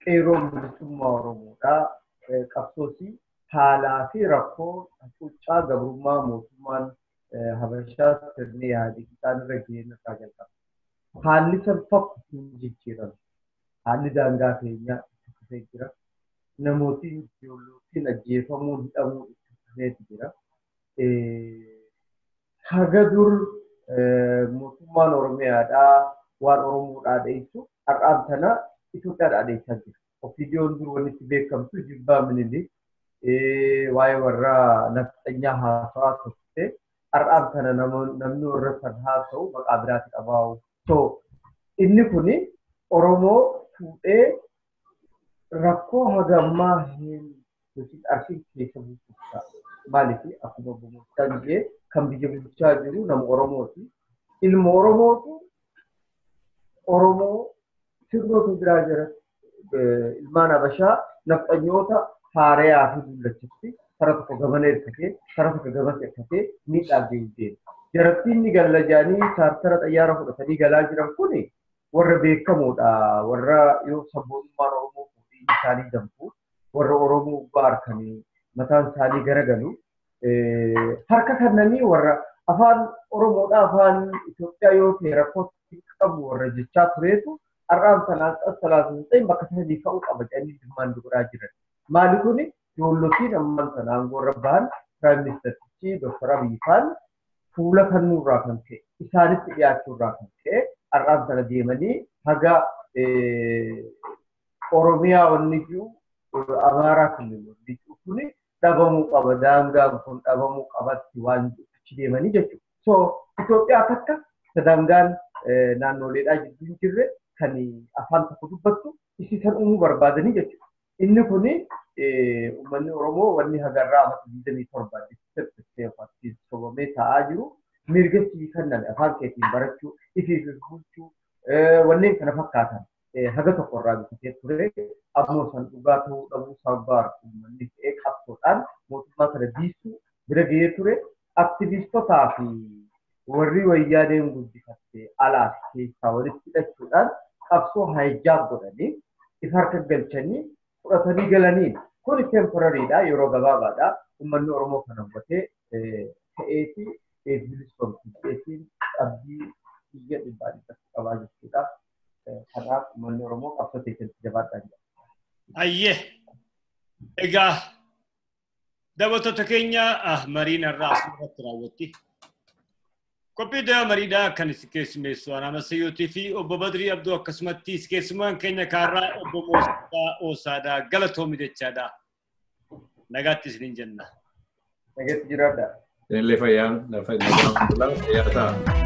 Qeerroon bilisummaa Oromoodhaa qabsoosi haalaa fi rakkoo hacuuccaa gabrummaa mootummaan Habashaa sirni yaadii isaan irra ga'een irraa jalqaba. Haalli san tokko hin jijjiirame. Haalli daangaa keenyaa itti fufee jira. Namootiin ijoollootiin ajjeefamuun hidhamuun itti fufeeti jira. Haga dur mootummaan Oromiyaadhaa waan Oromoodhaa dheessu har'aan tana Itoophiyaadhaa dheessaa jira. OPDO'n dur wanni itti beekamtu jibbaa Minilik waa'ee warra nafxanyaa haasawaa turte har'aan tana namni warra san haasa'u maqaa biraatti qabaa'u. So inni kuni Oromoo fuudhee rakkoo hagammaa hin nuti Arsii keessa buusuuf ta'a. Maaliif akkuma obbo Moosaan jedhee kan biyya bulchaa jiru nama Oromooti. Ilma Oromootu Oromoo sirnoota biraa jira. Ilmaan Habashaa nafxanyoota Haarayaa fi Dullachatti kara tokko gamana hirkatee kara tokko gamas hirkatee miidhaa gahee deema. Jarattiin ni galla jedhanii chaartara xayyaara fudhatanii galaa jiran kuni warra beekamoodha. Warra yoo sabboonummaan Oromoo fuudhii isaanii danfu, warra Oromoo gubbaa harkanii mataan isaanii garagalu. Harka kannanii warra afaan Oromoodha afaan Itoophiyaa yoo ta'e rakkootti qabu warra jechaa tureetu har'aan sanaan salaasa bakka sadii ka'uu qaba jedhanii dhimmaan godhaa jiran. Maali kuni ijoollotiin ammaan sana aangoo irra bahan Piraayim Ministerichi Dooktar Abiyyi faan fuula kannuurraa kan ka'e isaanitti dhiyaachuurraa kan ka'e har'aan sana deemanii haga Oromiyaa wanni jiru Amaaraa kilil wanni jiru kuni dhabamuu qaba daangaan kun dhabamuu qabatti waan achi deemanii jechuudha. So Itoophiyaa takka daangaan naannoleedhaa jidduu hin jirre kan afaan tokko dubbattu isii san uumuu barbaadanii jechuudha. Inni kuni uummanni Oromoo wanni hagarraa amata 27 sobamee taa'aa jiru mirga sii kenname afaan keetiin barachuu, ifiif bulchuu wanneen kana fakkaatan haga tokko irraa bitatee ture. Ammoo san dhugaa ta'uu dhabuu sababa uummanni fe'ee qabsoodhaan mootummaa kana diisuu bira gahee ture. Aktiviistotaa fi warri wayyaaneen guddifatte alaa keessaa walitti hidhachuudhaan qabsoo haayijaak godhanii ifa harka galchanii fudhatanii galanii kun temporariidha yeroo gabaabaadha. Uummanni Oromoo kana hubatee ta'eeti bilisummaa abdii biyya dhibbaa dhibbatti qabaa jechuudha. Kanaaf uummanni Oromoo qabsoo keessatti jabaadhaa jira.
Ayyee egaa daawwattoota keenya mariin har'aa asirratti raawwatti. Qophii da'aa mariidhaa kan isin keessummeessu Anaa Masayyootii fi obbo Badrii Abduu akkasumatti keessummaan keenya kaarraa obbo Moosaa Oosaadhaa galatoomi jechaadha. Nagaatti isiniin jenna.
Nagaatti jiraadhaa.
Illee fayyaa fayyaa ta'a.